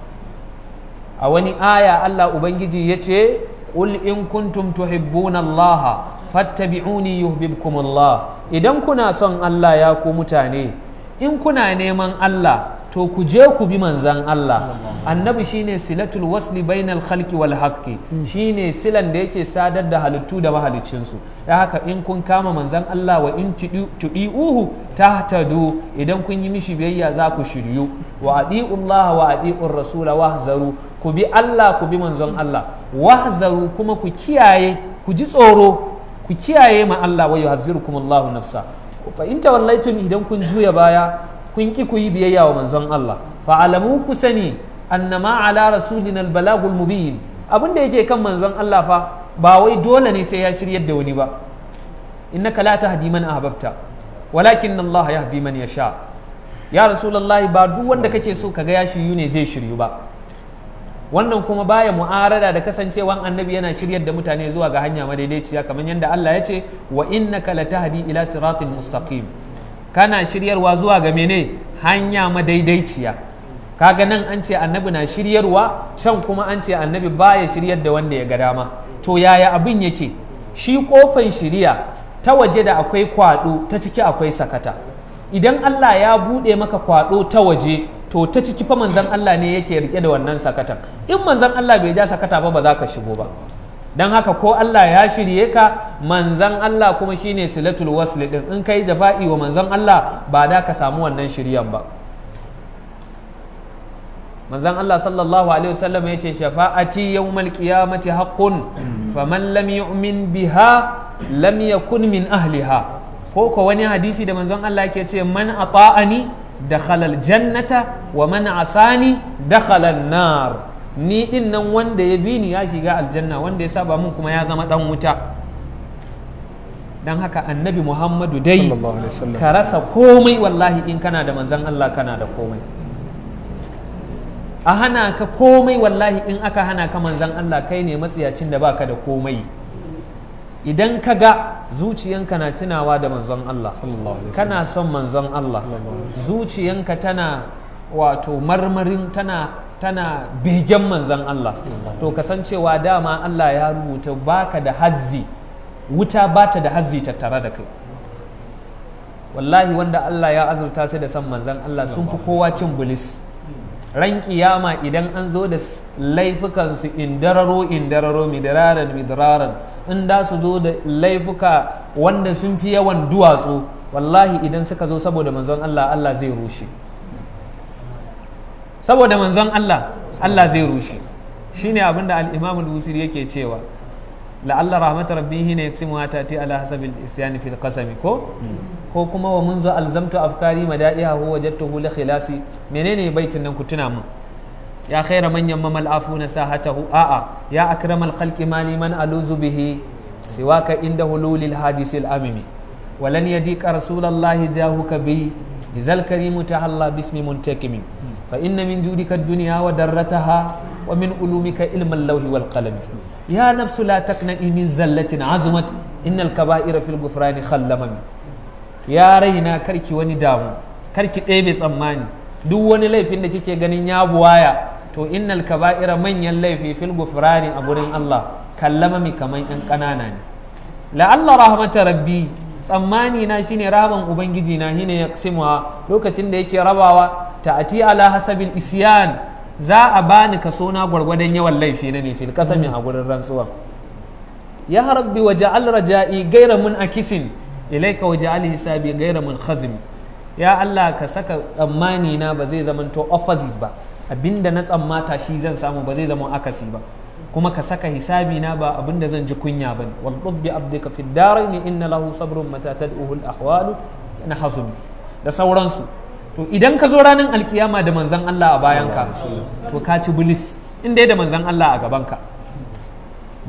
A wani aya Allah Ubangiji ya ce qul in kuntum tuhibbuna Allah fattabi'uni yuhibbukum Allah. Idan kuna son Allah ya ku mutane, in kuna neman Allah to ku je ku bi manzan Allah. Annabi shine silatul wasli bainal khalqi wal haqqi, shine silan da yake sadar da halittu da mahaliccinsu. Da haka in kun kama manzan Allah wa in tudi'uhu tahtadu, idan kun yi mishi biyayya za ku shiryu. Wa adi'ullah wa adi'ur rasula wahzaru, ku bi Allah ku bi manzon Allah. Wahzaru kuma ku kiyaye, ku ji tsoro, ku kiyaye ma Allah. Wa yuhazzirukum Allahu nafsa. Fa in tawallaitum, idan kun juya baya kun ki ku yi biyayya wa manzon Allah, fa'alamu ku sani annama ala rasulina albalagul mubin. Abin da yake kan manzon Allah fa ba wai dole ne sai ya shiryar da wani ba. Innaka la tahdi man ahbabta walakin Allah yahdi man yasha. Ya rasulullahi, ba duk wanda kake so kaga ya shiryu ne zai shiryu ba. Wannan kuma baya mu'arada da kasancewan annabi yana shiryar da mutane zuwa ga hanya madaidaiciya, kamar yadda Allah ya ce wa innaka latahdi ila siratin mustaqim. Kana shiryarwa zuwa ga mene? Hanya madaidaiciya. Kaga nan an ce annabi na shiryarwa, can kuma an ce annabi baya shiryar da wanda ya ga dama. To yaya abin yake? Shi kofan shiriya ta waje da akwai kwado, ta ciki akwai sakata. Idan Allah ya bude maka kwado ta waje, to ta ciki fa manzon Allah ne yake rike da wannan sakatan. In manzon Allah bai ja sakata ba, ba za ka shigo ba. Dan haka ko Allah ya shirye ka, manzon Allah kuma shine silatul wasl din. In kai jafa'i wa manzon Allah ba da ka samu wannan shiryan ba. Manzon Allah sallallahu alaihi wasallam ya ce shafa'ati yawmal qiyamati haqqun faman lam yu'min biha lam yakun min ahliha. Ko ko wani hadisi da manzon Allah yake ce man ata'ani dakhala aljannata wa man asani dakhala an-nar. Ni din nan wanda ya bi ni ya shiga aljanna, wanda ya saba mun kuma ya zama dan wuta. Dan haka annabi Muhammadu dai ka rasa komai wallahi in kana da manzon Allah kana da komai. A hana ka komai wallahi in aka hana ka manzon Allah kai ne matsiyacin da baka da komai. Idan ka ga zuciyanka na tunawa da manzon Allah, kana son manzon Allah, zuciyanka tana wato marmarin, tana tana begen manzan Allah, to kasancewa dama Allah ya rubuta baka da hazzi, wuta bata da hazzi tattare da kai. Wallahi wanda Allah ya azurta sai da san manzan Allah sun fi kowa cin bulis. Ran kiyama idan an zo da laifukansu indararo indararo midiraran midiraran, in da su zo da laifuka wanda sun fi yawan duwatsu, wallahi idan suka zo saboda manzon Allah, Allah zai rushe. Saboda manzon Allah, Allah zai rushe. Shine abinda al-Imam al-Busiri yake cewa la'alla rahmat rabbihi ne yaksimu tati ala hasabil isyani fil qasami, ko ko kuma wa munzu alzamtu afkari madaiha huwa wajadtuhu li khilasi. Menene baitin nan ku tuna mun? Ya khaira man yamma afuna sahatahu, a'a ya akramal khalqi mali man aluzu bihi siwaka inda hululil hadisil amimi walan yadika rasulallahi jahuka bi izal karimu tahalla bismi muntakimi fa inna min judika ad-dunya wa darrataha wa min ulumika ilma al-lawhi wal qalami ya nafsu la taqnai min zallatin azumat innal kaba'ira fil ghufrani khallamami. Ya raina karki wani damu, karki ɗebe tsammani, duk wani laifin da kike ganin ya buwaya, to innal kaba'ira manyan laifi fil ghufrani a gurin Allah kallamami kaman yan ƙanana ne. La'alla rahmata rabbi, tsammani na shine rahaman ubangiji na shine yaqsimuha, lokacin da yake rabawa ta'ati ala hasabil isyan, za a bani kaso na gwargwadon yawan laifi na ne fil kasami a gurin rantsuwa. Ya rabbi waja'al raja'i gaira mun akisin ilaika waja'al hisabi gaira mun khazim. Ya Allah ka saka tsammani na ba zai zamanto opposite ba, abinda na tsammata shi zan samu ba zai zama akasi ba, kuma ka saka hisabi na ba abinda zan ji kunya bane. Wal bi abdika fid darain inna lahu sabrun mata tad'uhu al ahwalu na hazumi da sauransu. To idan ka zo ranar alkiyama da manzan Allah a bayanka, to ka ci bilis in dai da manzan Allah a gabanka.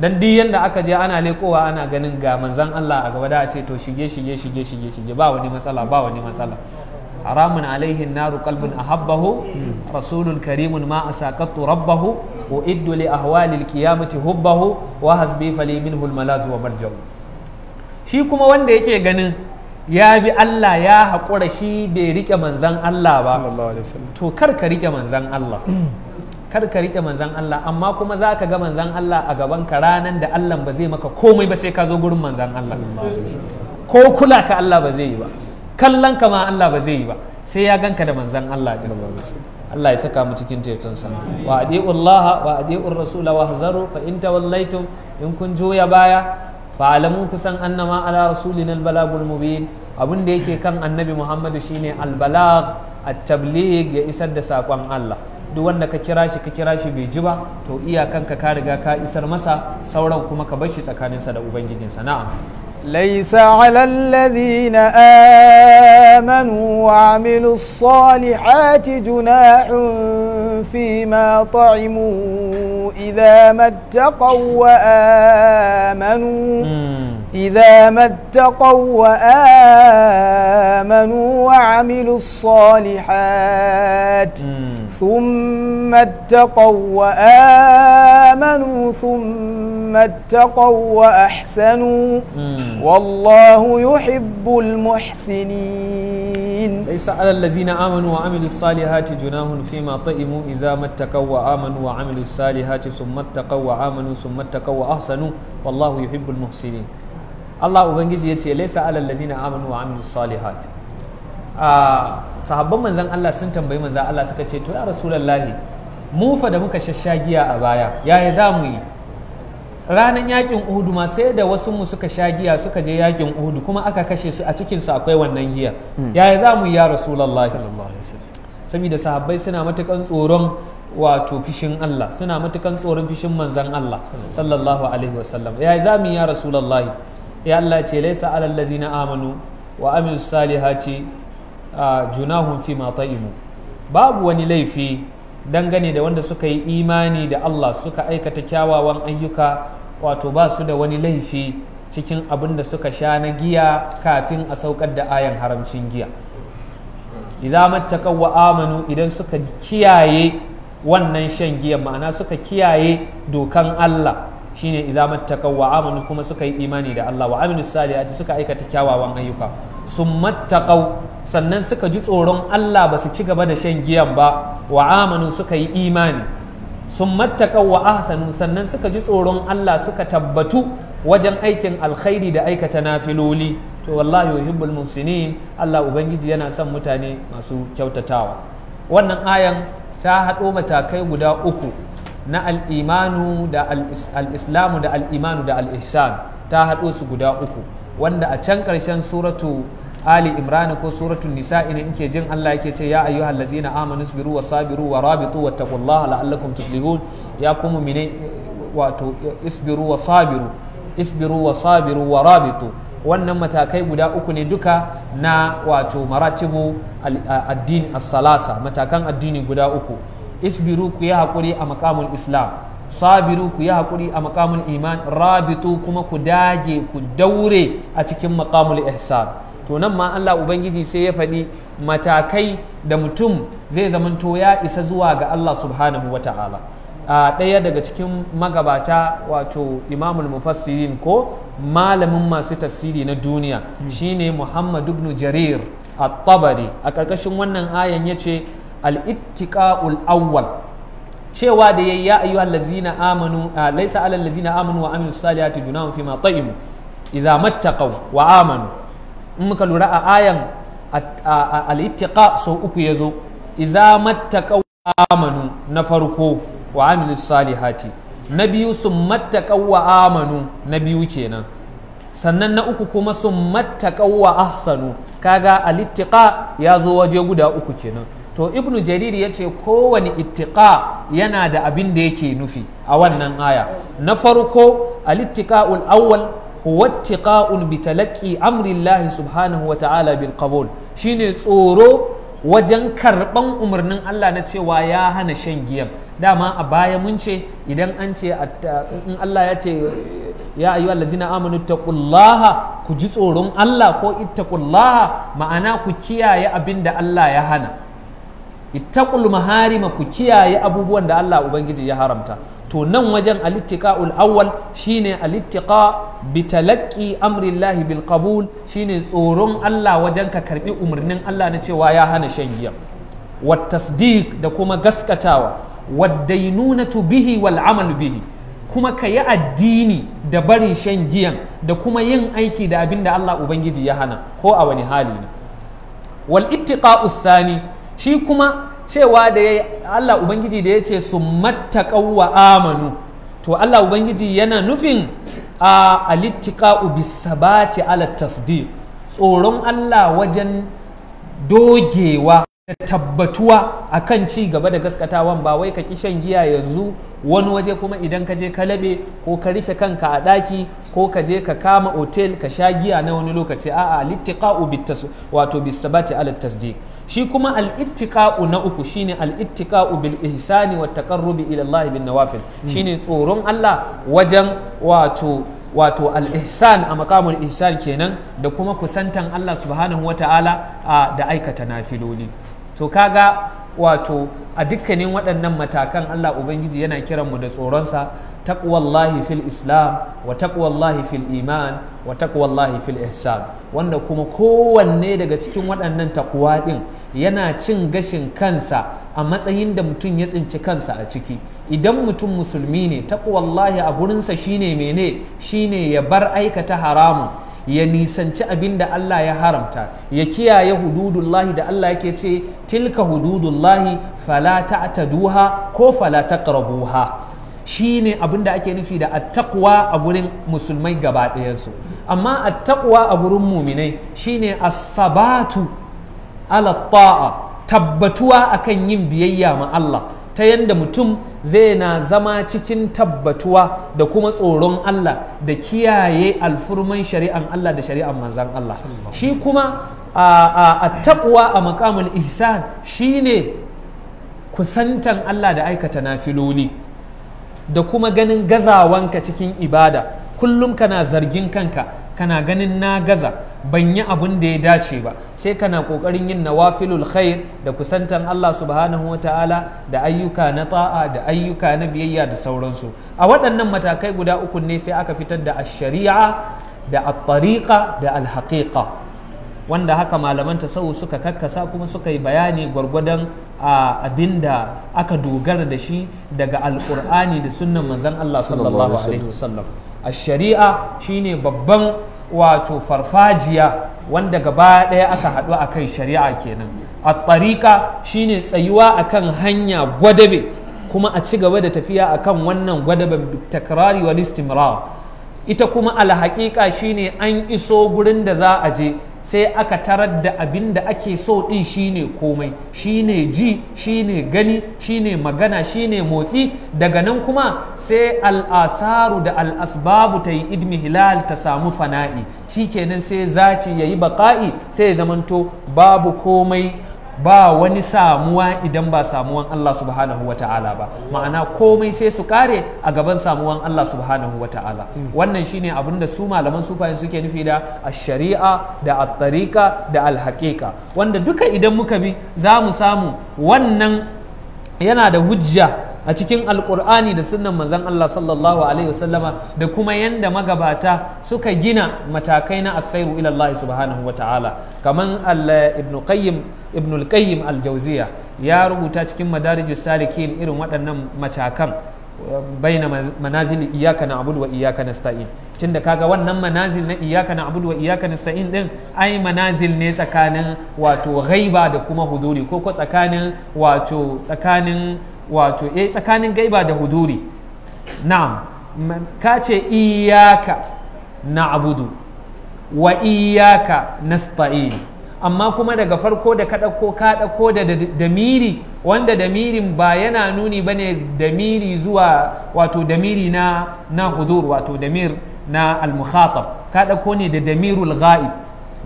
Dan duk yanda aka je ana lekowa ana ganin ga manzan Allah a gaba, da a ce to shige shige shige shige shige, ba wani matsala ba wani matsala. Haramun alaihi naru qalbun ahabbahu rasulun karimun ma asaqattu rabbahu uiddu li ahwali alqiyamati hubbahu wa hasbi fali minhu almalaz wa marja'u. Shi kuma wanda yake ganin ya bi Allah ya haƙura shi bai rike manzan Allah ba, to kar ka rike manzan Allah, kar ka rike manzan Allah. Amma kuma za ka ga manzan Allah a gaban ka ranan da Allah ba zai maka komai ba sai ka zo gurin manzan Allah. Ko kula ka Allah ba zai yi ba, kallon ka ma Allah ba zai yi ba, sai ya ganka da manzan Allah din. Allah ya saka mu cikin cetonsa. Wa adi'u Allah wa adi'ur rasul wa hazaru fa in tawallaitum, in kun juya baya, fa'alamu kusan annama ala rasulina albalagul mubin. Abin da yake kan annabi Muhammadu shine albalag at-tabligh, ya isar da sakon Allah. Duk wanda ka kira shi bai ji ba, to iyakanka ka riga ka isar masa, sauran kuma ka bar shi tsakaninsa da ubangijinsa. Na'am. ليس على الذين آمنوا وعملوا الصالحات جناح فيما طعموا إذا ما اتقوا وآمنوا إذا ما اتقوا وآمنوا وعملوا الصالحات ثم اتقوا وآمنوا ثم اتقوا وأحسنوا والله يحب المحسنين. ليس على الذين آمنوا وعملوا الصالحات جناح فيما طعموا إذا ما اتقوا وآمنوا وعملوا الصالحات ثم اتقوا وآمنوا ثم اتقوا وأحسنوا والله يحب المحسنين. Allah Ubangiji ya ce laisa alal lazina amanu wa amilus salihat. Sahabban manzan Allah sun tambayi manzan Allah suka ce to ya rasulullahi, mu fa da muka shashagiya a baya yaya za mu yi? Ranar yakin Uhudu ma sai da wasu mu suka sha giya suka je yakin Uhudu kuma aka kashe su, a cikin su akwai wannan giya. Yaya za mu yi ya rasulullahi? Saboda sahabbai suna matukan tsoron wato fishin Allah, suna matukan tsoron fishin manzan Allah sallallahu alaihi wasallam. Yaya za mu yi ya rasulullahi? Ya Allah ce laisa alal lazina amanu wa amilus salihati junahun fi ma ta'imu. Babu wani laifi dangane da wanda suka yi imani da Allah suka aikata kyawawan ayyuka, wato ba su da wani laifi cikin abin da suka sha na giya kafin a saukar da ayan haramcin giya. Idza mattaqaw wa amanu, idan suka kiyaye wannan shan giya, ma'ana suka kiyaye dokan Allah, shine idza mattaqaw wa amanu, kuma suka yi imani da Allah, wa amilus salihati, suka aikata kyawawan ayyuka. Summattaqau, sannan suka ji tsoron Allah ba su ci gaba da shan giyan ba, wa amanu, suka yi imani. Summattaqau wa ahsanu, sannan suka ji tsoron Allah suka tabbatu wajen aikin alkhairi da aikata nafiloli. To wallahi yuhibbul muhsinin, Allah ubangiji yana son mutane masu kyautatawa. Wannan ayan ta haɗo matakai guda uku na al'imanu da al'islamu da al'imanu da al'ihsan, ta haɗo su guda uku, wanda a can ƙarshen suratu Ali Imran ko suratu Nisa'i ne in jin Allah yake ce ya ayyuhal ladzina amanu isbiru wa sabiru wa rabitu wattaqullaha la'allakum tuflihun. Ya kuma mine wato isbiru wa sabiru, isbiru wa sabiru wa rabitu. Wannan matakai guda uku ne duka na wato maratibu addini as-salasa, matakan addini guda uku. Isbiru, ku yi haƙuri a makamul islam, sabiru, ku yi haƙuri a makamul iman, rabitu kuma ku dage ku daure a cikin makamul ihsan. To nan ma Allah ubangiji sai ya faɗi matakai da mutum zai zamanto ya isa zuwa ga Allah subhanahu wa ta'ala. Ɗaya daga cikin magabata, wato imamul mufassirin ko malamin masu tafsiri na duniya, shine Muhammad ibn Jarir at-Tabari, a ƙarƙashin wannan ayan yace al-ittiqa'ul awwal, cewa da yayi ya ayyuhal ladzina amanu laysa alal ladzina amanu wa amilus salihati junahun fima ta'imu idza mattaqaw wa amanu. In muka lura a ayan al-ittiqa sau uku yazo, idza mattaqaw amanu na farko, wa amilus salihati na biyu, sun mattaqaw wa amanu na biyu kenan, sannan na uku kuma sun mattaqaw wa ahsanu. Kaga al-ittiqa ya zo waje guda uku kenan. To Ibnu Jarir ya ce kowane ittiqa yana da abin da yake nufi a wannan aya. Na farko al-ittiqa'ul awwal huwa ittiqa'un bi talaqqi amri Allah subhanahu wa ta'ala bil qabul, shine tsoro wajen karban umarnin Allah na cewa ya hana shan giyan. Dama a baya mun ce idan an ce in Allah ya ce ya ayyuhal ladzina amanu taqullaha, ku ji tsoron Allah ko ittaqullaha, ma'ana ku kiyaye abin da Allah ya hana. Ittaqul maharima, ku kiyaye abubuwan da Allah ubangiji ya haramta. To nan wajen al-ittiqa'ul awwal shine al-ittiqa bi talaqqi amrillahi bil qabul, shine tsoron Allah wajen ka karbi umarnin Allah na cewa ya hana shan giya, wa tasdiq, da kuma gaskatawa, wa dainunatu bihi wal amal bihi, kuma ka yi addini da barin shan giyan da kuma yin aiki da abin da Allah ubangiji ya hana ko a wani hali ne. Wal ittiqa'us sani, shi kuma cewa da ya Allah Ubangiji da ya ce su mattaqaw wa amanu, to Allah Ubangiji yana nufin a alittiqa'u bisabati ala tasdiq, tsoron Allah wajen dogewa da tabbatuwa akan ci gaba da gaskatawan. Ba wai ka ki shan giya yanzu wani waje kuma idan ka je ka labe ko ka rufe kanka a ɗaki ko ka je ka kama otel ka sha giya na wani lokaci. A'a, alittiqa'u bitas wato bisabati ala tasdiq. Shi kuma al-ittiqa'u na uku shine al-ittiqa'u bil ihsani wat taqarrubi ila Allah bin nawafil, shine tsoron Allah wajen wato al-ihsan a maqamul ihsan kenan, da kuma kusantan Allah subhanahu wata'ala da aikata nafiloli. To kaga wato a dukkanin waɗannan matakan Allah ubangiji yana kiran mu da tsoronsa, taqwallahi fil islam wa taqwallahi fil iman wa taqwallahi fil ihsan, wanda kuma kowanne daga cikin waɗannan taqwa ɗin yana cin gashin kansa a matsayin da mutum ya tsinci kansa a ciki. Idan mutum musulmi ne, taqwallahi a gurinsa shine mene? Shine ya bar aikata haramun, ya nisanci abin da Allah ya haramta, ya kiyaye hududullahi da Allah yake ce tilka hududullahi fala ta'taduha ko fala taqrabuha. Shine abin da ake nufi da attaqwa a gurin musulmai gaba ɗayansu. Amma attaqwa a gurin muminai shine as-sabatu ala ta'a, tabbatuwa akan yin biyayya ma Allah, ta yanda mutum zai na zama cikin tabbatuwa da kuma tsoron Allah da kiyaye alfurman shari'an Allah da shari'an manzan Allah. Shi kuma attaqwa a maqamul ihsan shine kusantan Allah da aikata nafiloli da kuma ganin gazawanka cikin ibada. Kullum kana zargin kanka, kana ganin na gaza, ban yi abun da ya dace ba, sai kana kokarin yin nawafilul khair da kusantan Allah subhanahu wa ta'ala da ayyuka na ta'a da ayyuka na biyayya da sauransu. A waɗannan matakai guda uku ne sai aka fitar da ash-shari'a da at-tariqa da al-haqiqa. Wanda haka malaman tasawuf suka kakkasa kuma suka yi bayani gwargwadon abinda aka dogara da shi daga Alƙur'ani da sunnan manzon Allah sallallahu alaihi wasallam. A shari'a shine babban wato farfajiya wanda gaba ɗaya aka haɗu a kai, shari'a kenan. A tsarika shine tsayuwa akan hanya gwadabe, kuma a ci gaba da tafiya akan wannan gwadaben, takrari wal istimrar. Ita kuma alhaƙiƙa shine an iso gurin da za a je, sai aka tarar da abin da ake so ɗin shine komai, shine ji, shine gani, shine magana, shine motsi. Daga nan kuma sai al'asaru da al'asbabu ta yi idmihlal, ta samu fana'i. Shikenan, sai zaci ya yi baƙa'i, sai ya zamanto babu komai, ba wani samuwa idan ba samuwan Allah subhanahu wa ta'ala ba. Ma'ana, komai sai su kare a gaban samuwan Allah subhanahu wa ta'ala. Wannan shine abin da su malaman sufayen suke nufi da shari'a da at-tariqa da al-haqiqa, wanda duka idan muka bi za mu samu wannan yana da hujja a cikin Alkur'ani da sunnan manzon Allah sallallahu alaihi wasallama, da kuma yanda magabata suka gina matakai na as-sairu ila Allah subhanahu wa ta'ala. Kaman ibn Qayyim, Ibn al-Qayyim al-Jawziya, ya rubuta cikin Madarijus Salikin irin waɗannan matakan baina manazili iyyaka na'budu wa iyyaka nasta'in. Tunda kaga wannan manazil na iyyaka na'budu wa iyyaka nasta'in din, ai manazil ne tsakanin wato ghaiba da kuma huduri, ko tsakanin wato tsakanin gaiba da huduri. Na'am, ka ce iyyaka na'budu wa iyyaka nasta'in, amma kuma daga farko da ka ɗauko, ka ɗauko da damiri, wanda damirin ba yana nuni ba ne damiri zuwa wato damiri na hudur, wato damir na al-mukhatab. Ka ɗauko ne da damirul ghaib: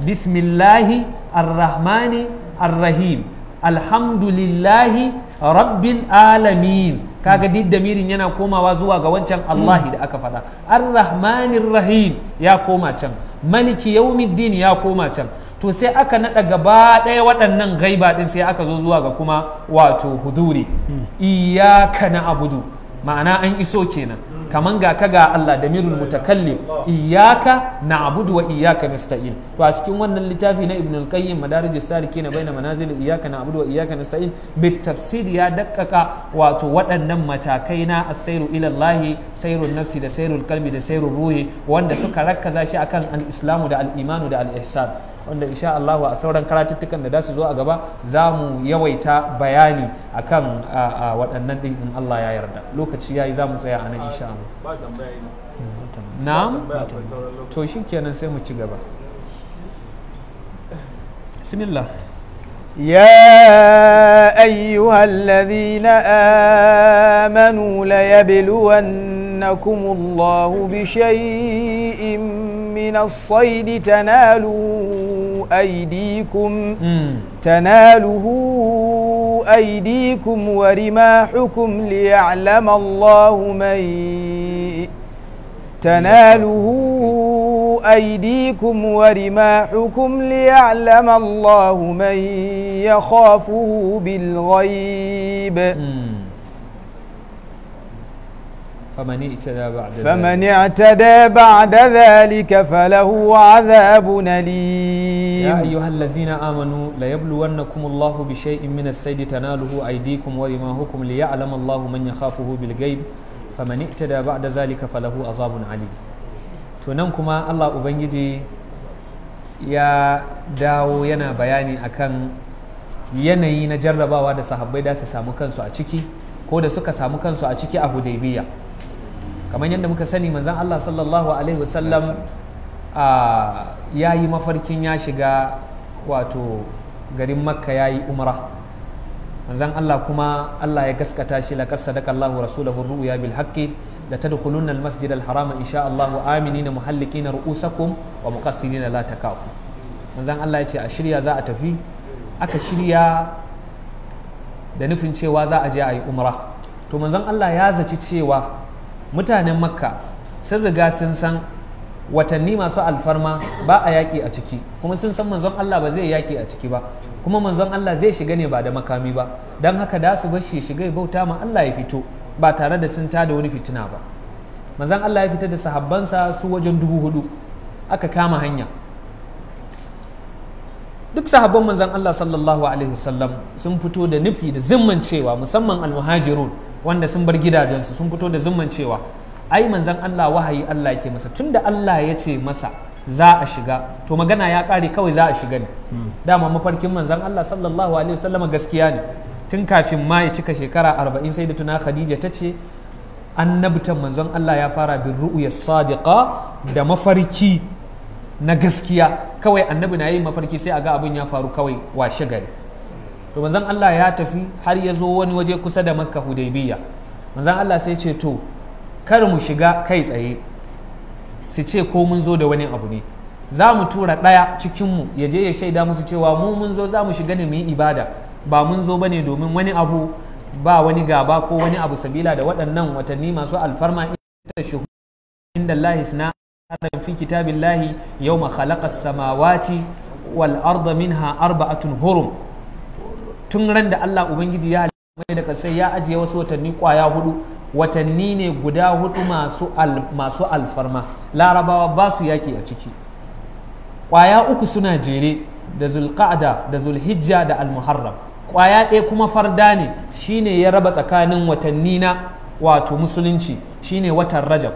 bismillahi arrahmani arrahim, alhamdulillahi rabbil alamin. Kaga duk damirin yana komawa zuwa ga wancan Allahi da aka faɗa. Arrahmanir rahim ya koma can, maliki yawmiddin ya koma can. To, sai aka naɗa gaba ɗaya waɗannan gaiba ɗin, sai aka zo zuwa ga kuma wato huduri, iyyaka na'budu. Ma'ana, an iso kenan, kaman ga ka ga Allah, damirul mutakallim, iyyaka na'budu wa iyyaka nasta'in. To, a cikin wannan littafi na Ibn al-Qayyim, Madarijus Salikin baina manazil iyyaka na'budu wa iyyaka nasta'in, bit tafsir, ya dakkaka wato waɗannan matakai na as-sairu ila Allah, sairun nafsi da sairul qalbi da sairul ruhi, wanda suka rakkaza shi akan al-islamu da al-imanu da al-ihsan, wanda insha Allah a sauran karatuttukan da za su zo a gaba za mu yawaita bayani akan waɗannan ɗin in Allah ya yarda. Lokaci yayi, za mu tsaya a nan insha Allah. Ba tambaya ne. Na'am. Tambaya, akwai sauran lokaci. To, shikenan, sai mu ci gaba. Bismillah. يا أيها الذين آمنوا ليبلونكم الله بشيء من الصيد تناله أيديكم ورماحكم ليعلم الله من تناله أيديكم ورماحكم ليعلم الله من يخافه بالغيب. فمن اعتدى بعد ذلك فمن اعتدى بعد ذلك فله عذاب أليم. يا أيها الذين آمنوا ليبلونكم الله بشيء من الصيد تناله أيديكم ورماحكم ليعلم الله من يخافه بالغيب فمن اعتدى بعد ذلك فله عذاب أليم. To, nan kuma Allah Ubangiji ya dawo yana bayani akan yanayi na jarrabawa da sahabbai da su samu kansu a ciki, ko da suka samu kansu a ciki a Hudaybiya. Kamar yadda muka sani, manzon Allah sallallahu alaihi wasallam ya yi mafarkin ya shiga wato garin Makka, ya yi umrah. Manzon Allah kuma Allah ya gaskata shi: laqad sadaqa Allahu rasulahu ru'ya bil haqqi la tadkhulunna al masjid al harama insha Allah aminina muhallikina ru'usakum wa muqassirina la takafu. Manzon Allah ya ce a shirya, za a tafi. Aka shirya da nufin cewa za a je a yi umrah. To, manzon Allah ya zaci cewa mutanen Makka sun riga sun san watanni masu alfarma ba a yaƙi a ciki, kuma sun san manzon Allah ba zai yaƙi a ciki ba, kuma manzon Allah zai shiga ne ba da makami ba. Don haka da su bar shi shiga ya bauta ma Allah ya fito ba tare da sun tada wani fitina ba. Manzon Allah ya fita da sahabbansa su wajen 4,000, aka kama hanya. Duk sahabban manzon Allah sallallahu alaihi wasallam sun fito da nufi da zimman cewa, musamman almuhajirun wanda sun bar gidajensu, sun fito da zimman cewa ai manzon Allah wahayi Allah yake masa, tunda Allah ya ce masa za a shiga to magana ya kare, kawai za a shiga ne. Dama mafarkin manzon Allah sallallahu alaihi wasallam gaskiya ne. Tun kafin ma ya cika shekara 40 sai da tuna Khadija ta ce annabtan manzon Allah ya fara bin ru'ya sadiqa, da mafarki na gaskiya. Kawai annabi na yin mafarki sai a ga abin ya faru kawai washe gari. To manzon Allah ya tafi har ya zo wani waje kusa da Makka, Hudaybiya. Manzon Allah sai ce to kar mu shiga kai tsaye su ce ko mun zo da wani abu ne, za mu tura ɗaya cikinmu ya je ya shaida musu cewa mu mun zo za mu shiga ne mu yi ibada, ba mun zo bane domin wani abu, ba wani gaba ko wani abu, sabila da waɗannan watanni masu alfarma ta shuhu inda Allah suna fi kitabillahi yawma khalaqa samawati wal arda minha arba'atun hurum. Tun ran da Allah ubangiji ya halitta mai da kasai ya ajiye wasu watanni kwaya hudu, watanni ne guda hudu masu alfarma, larabawa ba su yaki a ciki. Kwaya uku suna jere da zulqa'da da zulhijja da almuharram, kwaya ɗaya kuma farda ne, shine ya raba tsakanin watanni na wato musulunci, shine watan Rajab.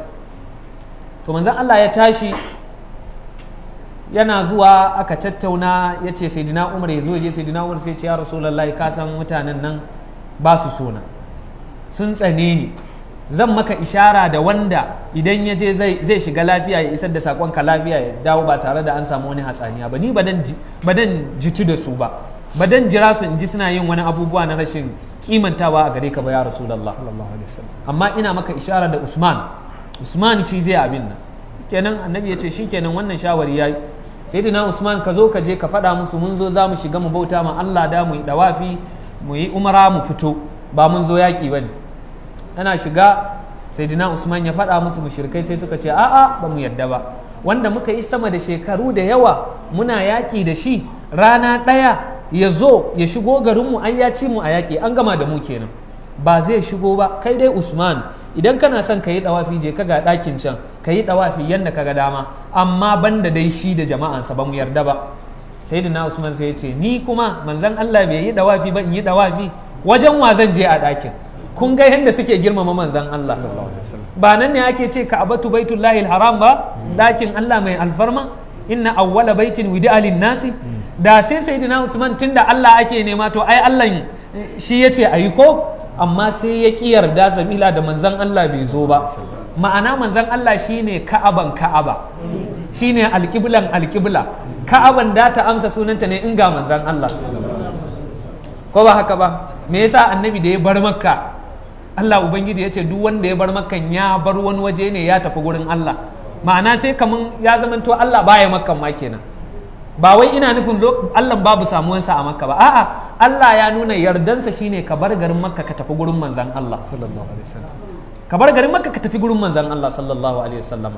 To manzon Allah ya tashi yana zuwa aka tattauna, ya ce Sayyidina Umar ya zo ya je. Sayyidina Umar sai ya ce ya Rasulullahi, ka san mutanen nan ba su sona, sun tsane ni, zan maka ishara da wanda idan ya je zai shiga lafiya, ya isar da sakonka lafiya, ya dawo ba tare da an samu wani hatsaniya ba. Ni ba dan jitu da su ba, ba dan jira su in ji suna yin wani abubuwa na rashin kimantawa a gare ka ba ya Rasulullah, amma ina maka ishara da Usman, Usman shi zai abin nan. Kenan annabi ya ce shikenan wannan shawari yayi. Sayyidina Usman ka zo ka je ka faɗa musu mun zo za mu shiga mu bauta ma Allah, da mu yi dawafi mu yi umara mu fito, ba mun zo yaki bane. Ana shiga Sayyidina Usman ya faɗa musu, mushrikai sai suka ce a'a ba mu yadda ba, wanda muka yi sama da shekaru da yawa muna yaki da shi, rana ɗaya ya zo ya shigo garinmu an ya ci mu a yaki, an gama da mu kenan, ba zai shigo ba. Kai dai Usman idan kana son ka yi dawafi je ka ga ɗakin can ka yi dawafi yadda ka ga dama, amma banda dai shi da jama'ansa ba mu yarda ba. Sayyidina Usman sai ya ce ni kuma manzon Allah bai yi dawafi ba in yi dawafi wajen wa zan je a ɗakin? Kun ga yadda suke girmama manzon Allah. Ba nan ne ake ce Ka'abatu Baitullahi haram ba, ɗakin Allah mai alfarma, inna awwala baitin wudi'a lin-nasi. Da sai Sayyidina Usman tunda Allah ake nema to ai Allah shi yace ayi ko, amma sai ya ƙi yarda sabila da manzon Allah bai zo ba. Ma'ana manzon Allah shine Ka'aban Ka'aba, shine alƙiblan alƙibla, Ka'aban da ta amsa sunanta ne in ga manzon Allah, ko ba haka ba? Me yasa annabi da ya bar Makka, Allah ubangiji ya ce duk wanda ya bar Makkan ya bar wani waje ne ya tafi gurin Allah. Ma'ana sai kaman ya zamanto Allah baya Makkan ma kenan. Ba wai ina nufin Allah babu samuwansa a Makka ba, a'a Allah ya nuna yardansa shine ka bar garin Makka ka tafi gurin manzon Allah sallallahu alaihi wasallam, ka bar garin Makka ka tafi gurin manzon Allah sallallahu alaihi wasallam.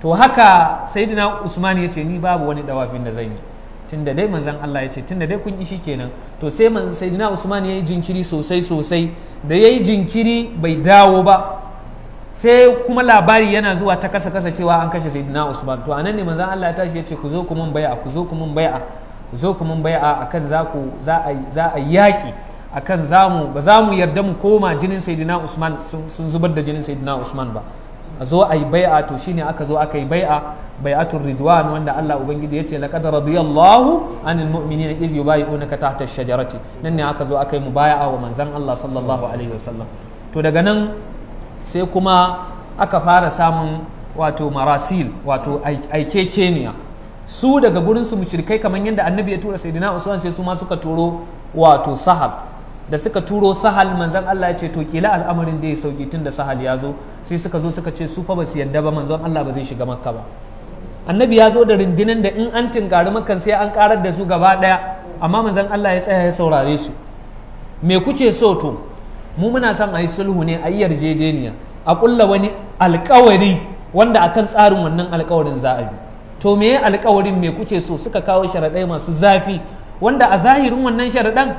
To haka Sayyidina Usman ya ce ni babu wani dawafin da zan yi tunda dai manzon Allah ya ce tunda dai kun yi shi kenan. To sai Sayyidina Usman ya yi jinkiri sosai sosai, da ya yi jinkiri bai dawo ba, sai kuma labari yana zuwa ta kasa kasa cewa an kashe Sayyidina Usman. To anan ne manzon Allah ya tashi ya ce ku zo ku mun bai'a, ku zo ku mun bai'a, ku zo ku mun bai'a akan za a yaki akan zamu ba za mu yarda mu koma jinin Sayyidina Usman sun zubar da jinin Sayyidina Usman ba, a zo a yi bai'a. To shine aka zo aka yi bai'a, bai'atul ridwan, wanda Allah ubangiji ya ce laqad radiyallahu anil mu'minina iz yubayi'unaka tahta ash-shajarati. Nan ne aka zo aka yi mubaya'a wa manzon Allah sallallahu alaihi wasallam. To daga nan sai kuma aka fara samun wato marasil, wato aikekeniya. Su daga gurin su mushrikai kamar yadda annabi ya tura Sayyidina Usman, sai su ma suka turo wato Sahal. Da suka turo Sahal, manzon Allah ya ce to kila al'amarin da ya sauki tun da Sahal ya zo. Sai suka zo suka ce su fa ba su yadda ba, manzon Allah ba zai shiga Makka ba. Annabi ya zo da rundunan da in an tinkari Makkan sai an karar da su gaba daya, amma manzon Allah ya tsaya ya saurare su. Me kuke so? To mu muna son a yi sulhu ne, a yi yarjejeniya, a kulla wani alkawari wanda akan tsarin wannan alkawarin za a bi. To me alkawarin, me kuke so? Suka kawo sharaɗai masu zafi wanda a zahirin wannan sharaɗan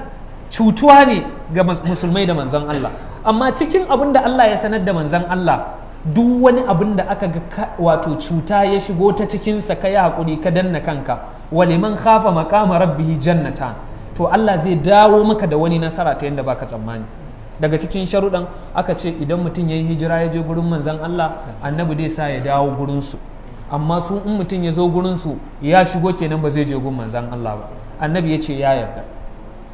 cutuwa ne ga musulmai da manzon Allah. Amma cikin abin da Allah ya sanar da manzon Allah, duk wani abin da aka ga wato cuta ya shigo ta cikinsa, ka yi haƙuri ka danna kanka, Wa liman khafa maqama rabbih jannatan. To Allah zai dawo maka da wani nasara ta yadda baka tsammani. Daga cikin sharuɗan aka ce idan mutum ya yi hijira ya je gurin manzan Allah, annabi dai sa ya dawo gurinsu. Amma su in mutum ya zo gurinsu ya shigo kenan, ba zai je gun manzan Allah ba. Annabi ya ce ya yarda.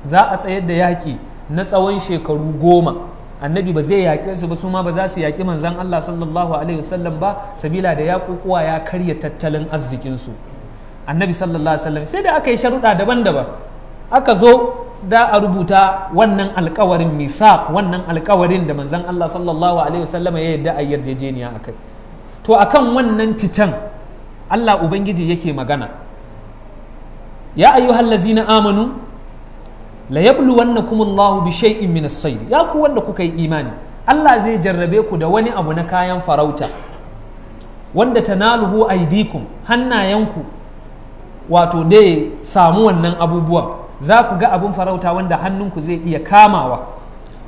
Za a tsayar da yaƙi na tsawon shekaru 10. Annabi ba zai yaƙe su ba, su ma ba za su yaƙi manzan Allah sallallahu alaihi wasallam ba, sabila da yaƙuƙuwa ya karya tattalin arzikinsu. Annabi sallallahu alaihi wasallam sai da aka yi sharuɗa daban-daban. Aka zo da a rubuta wannan alkawarin misaq, wannan alkawarin da manzan Allah sallallahu alaihi wasallam ya yarda a yarjejeniya akai. To akan wannan fitan Allah Ubangiji yake magana. Ya ayyuhallazina amanu la yabluwannakum Allahu bi shay'in min as-sayd. Ya ku wanda kuka yi imani, Allah zai jarrabe ku da wani abu na kayan farauta wanda tanaluhu aydikum, hannayenku wato dai samu wannan abubuwan. Za ku ga abun farauta wanda hannunku zai iya kamawa.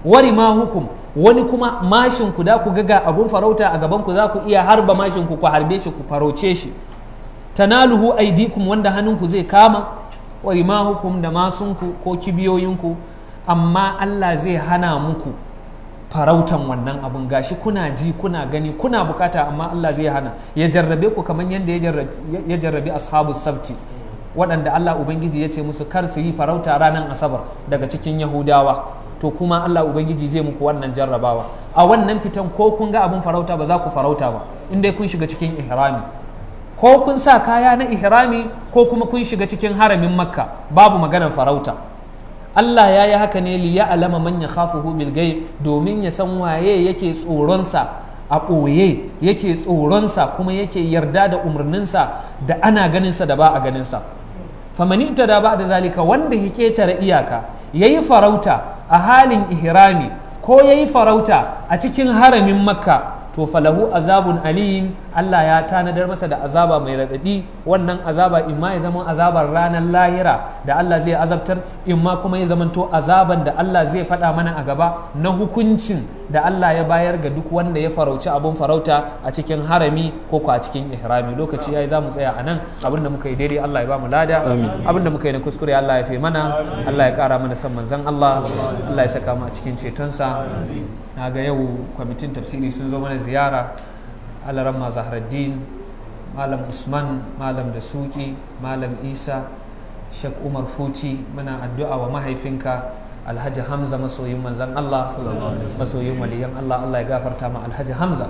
Wari ma hukum, wani kuma mashin ku da ku ga abun farauta a gaban ku, za ku iya harba mashin ku, ku harbe shi, ku farauce shi. Tanaluhu aydikum, wanda hannunku zai kama, wa rimahukum, da masunku ko kibiyoyinku. Amma Allah zai hana muku farautan wannan abun. Gashi kuna ji, kuna gani, kuna bukata, amma Allah zai hana, ya jarrabe ku kamar yadda ya jarrabi ashabu sabti, waɗanda Allah Ubangiji ya ce musu kar su yi farauta ranar Asabar daga cikin Yahudawa. To kuma Allah Ubangiji zai muku wannan jarrabawa a wannan fitan. Ko kun ga abun farauta ba za ku farauta ba in dai kun shiga cikin ihrami, ko kun sa kaya na ihrami, ko kuma kun shiga cikin haramin Makka, babu maganar farauta. Allah ya yi haka ne li ya alama man ya khafuhu bil ghaib, domin ya san waye yake tsoronsa a ɓoye, yake tsoronsa kuma yake yarda da umarninsa da ana ganinsa da ba a ganinsa. Famani ita da ba da zalika, wanda ya ketare iyaka yayi farauta a halin ihrami ko yayi farauta a cikin haramin Makka, to falahu azabun alim, Allah ya tanadar masa da azaba mai raɗaɗi. Wannan azaba imma ya zama azabar ranar lahira da Allah zai azabtar, imma kuma ya zamanto azaban da Allah zai faɗa mana a gaba na hukuncin da Allah ya bayar ga duk wanda ya farauci abun farauta a cikin harami ko ko a cikin ihrami. Lokaci yayi, za mu tsaya a nan. Abin da muka yi daidai Allah ya ba mu lada, abin da muka yi na kuskure Allah ya fi mana, Allah ya ƙara mana san manzon Allah, Allah ya saka mu a cikin cetonsa. Na ga yau kwamitin tafsiri sun zo mana ziyara, Alaramma Zahraddin, Malam Usman, Malam Dasuki, Malam Isa, Sheikh Umar Futi. Muna addu'a wa mahaifinka Alhaji Hamza, masoyin manzan Allah, masoyin waliyan Allah. Allah ya gafarta ma Alhaji Hamza.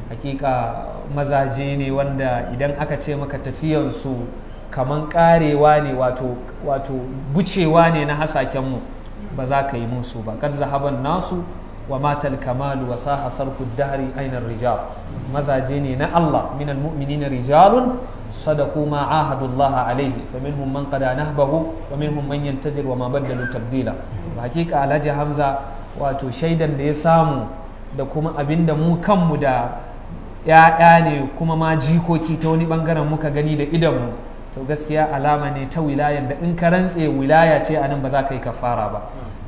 Hakika mazaje ne wanda idan aka ce maka tafiyansu kaman karewa ne, wato bucewa ne na hasakenmu, ba za ka yi musu ba. Kar zahaban nasu wa matal kamalu wa saha sarfu dahri aina rijal. Mazaje ne na Allah. Minal mu'minina rijalun sadaqu ma ahadullah alaihi, faminhum man qada nahbahu wa minhum man yantazir wa ma baddalu tabdila. Hakika Alhaji Hamza, wato shaidan da ya samu da kuma abinda mu kanmu da ya'ya ne kuma ma jikoki ta wani bangaren muka gani da idanmu, to gaskiya alama ne ta wilayan da in ka rantse wilaya ce anan ba za ka yi kafara ba.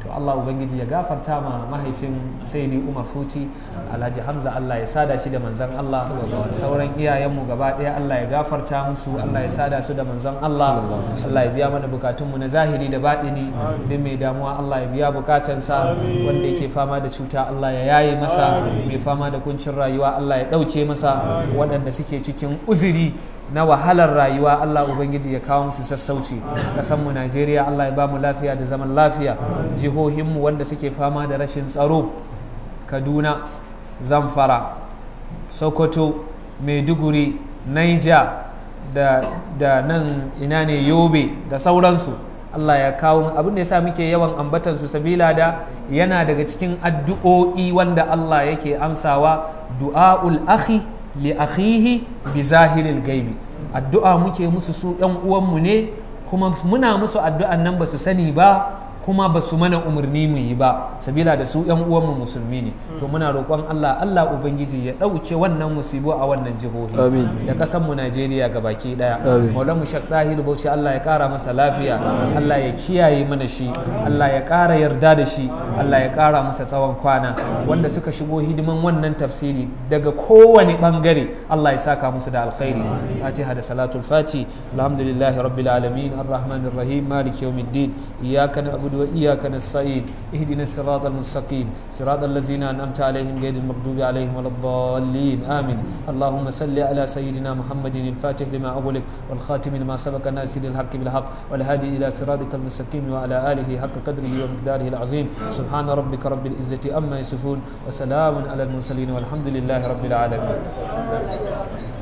To Allah Ubangiji ya gafarta ma mahaifin Sayyidi Umar Futi, Alhaji Hamza, Allah ya sada shi da manzon Allah. Sauran iyayenmu gaba ɗaya Allah ya gafarta musu, Allah ya sada su da manzon Allah. Allah ya biya mana bukatunmu na zahiri da baɗini. Duk mai damuwa Allah ya biya bukatansa, wanda yake fama da cuta Allah ya yaye masa, mai fama da kuncin rayuwa Allah ya ɗauke masa, waɗanda suke cikin uzuri na wahalar rayuwa Allah Ubangiji ya kawo musu sassauci. Kasanmu Najeriya Allah ya ba mu lafiya da zaman lafiya. Jihohinmu wanda suke fama da rashin tsaro, Kaduna, Zamfara, Sokoto, Maiduguri, Niger da nan ina ne Yobe da sauransu, Allah ya kawo. Abin da yasa muke yawan ambatan su sabila da yana daga cikin addu'o'i wanda Allah yake amsawa, du'aul akhi li akhihi bi zahiril gaibi. Addu'a muke musu, su yan uwanmu ne, kuma muna musu addu'an nan ba su sani ba, Kuma ba su mana umarni mu yi ba, sabila da su yan uwanmu musulmi ne. To muna roƙon Allah, Allah ubangiji ya ɗauke wannan musibu a wannan jihohi da ƙasar mu Najeriya gabaki ɗaya. Maulamu Shak Dahiru Bauchi, Allah ya ƙara masa lafiya, Allah ya kiyaye mana shi, Allah ya ƙara yarda da shi, Allah ya ƙara masa tsawon kwana. Wanda suka shigo hidiman wannan tafsiri daga kowane bangare, Allah ya saka musu da alkhairi. Fatiha da salatul fati. Alhamdulillahi rabbil alamin, arrahmanir rahim, maliki yawmiddin, iyyaka na'budu wa iyyaka nasta'in, ihdinas siratal mustaqim, siratal ladzina an'amta alaihim ghayril maghdubi alaihim waladdallin, amin. Allahumma salli ala sayyidina Muhammadin al-fatih lima ughliq wal khatim lima sabaqa nasiril haqqi bil haqq wal hadi ila siratikal mustaqim wa ala alihi haqqa qadrihi wa miqdarihi al-azim. Subhana rabbika rabbil izzati amma yasifun wa salamun ala al-mursalin, walhamdulillahi rabbil alamin.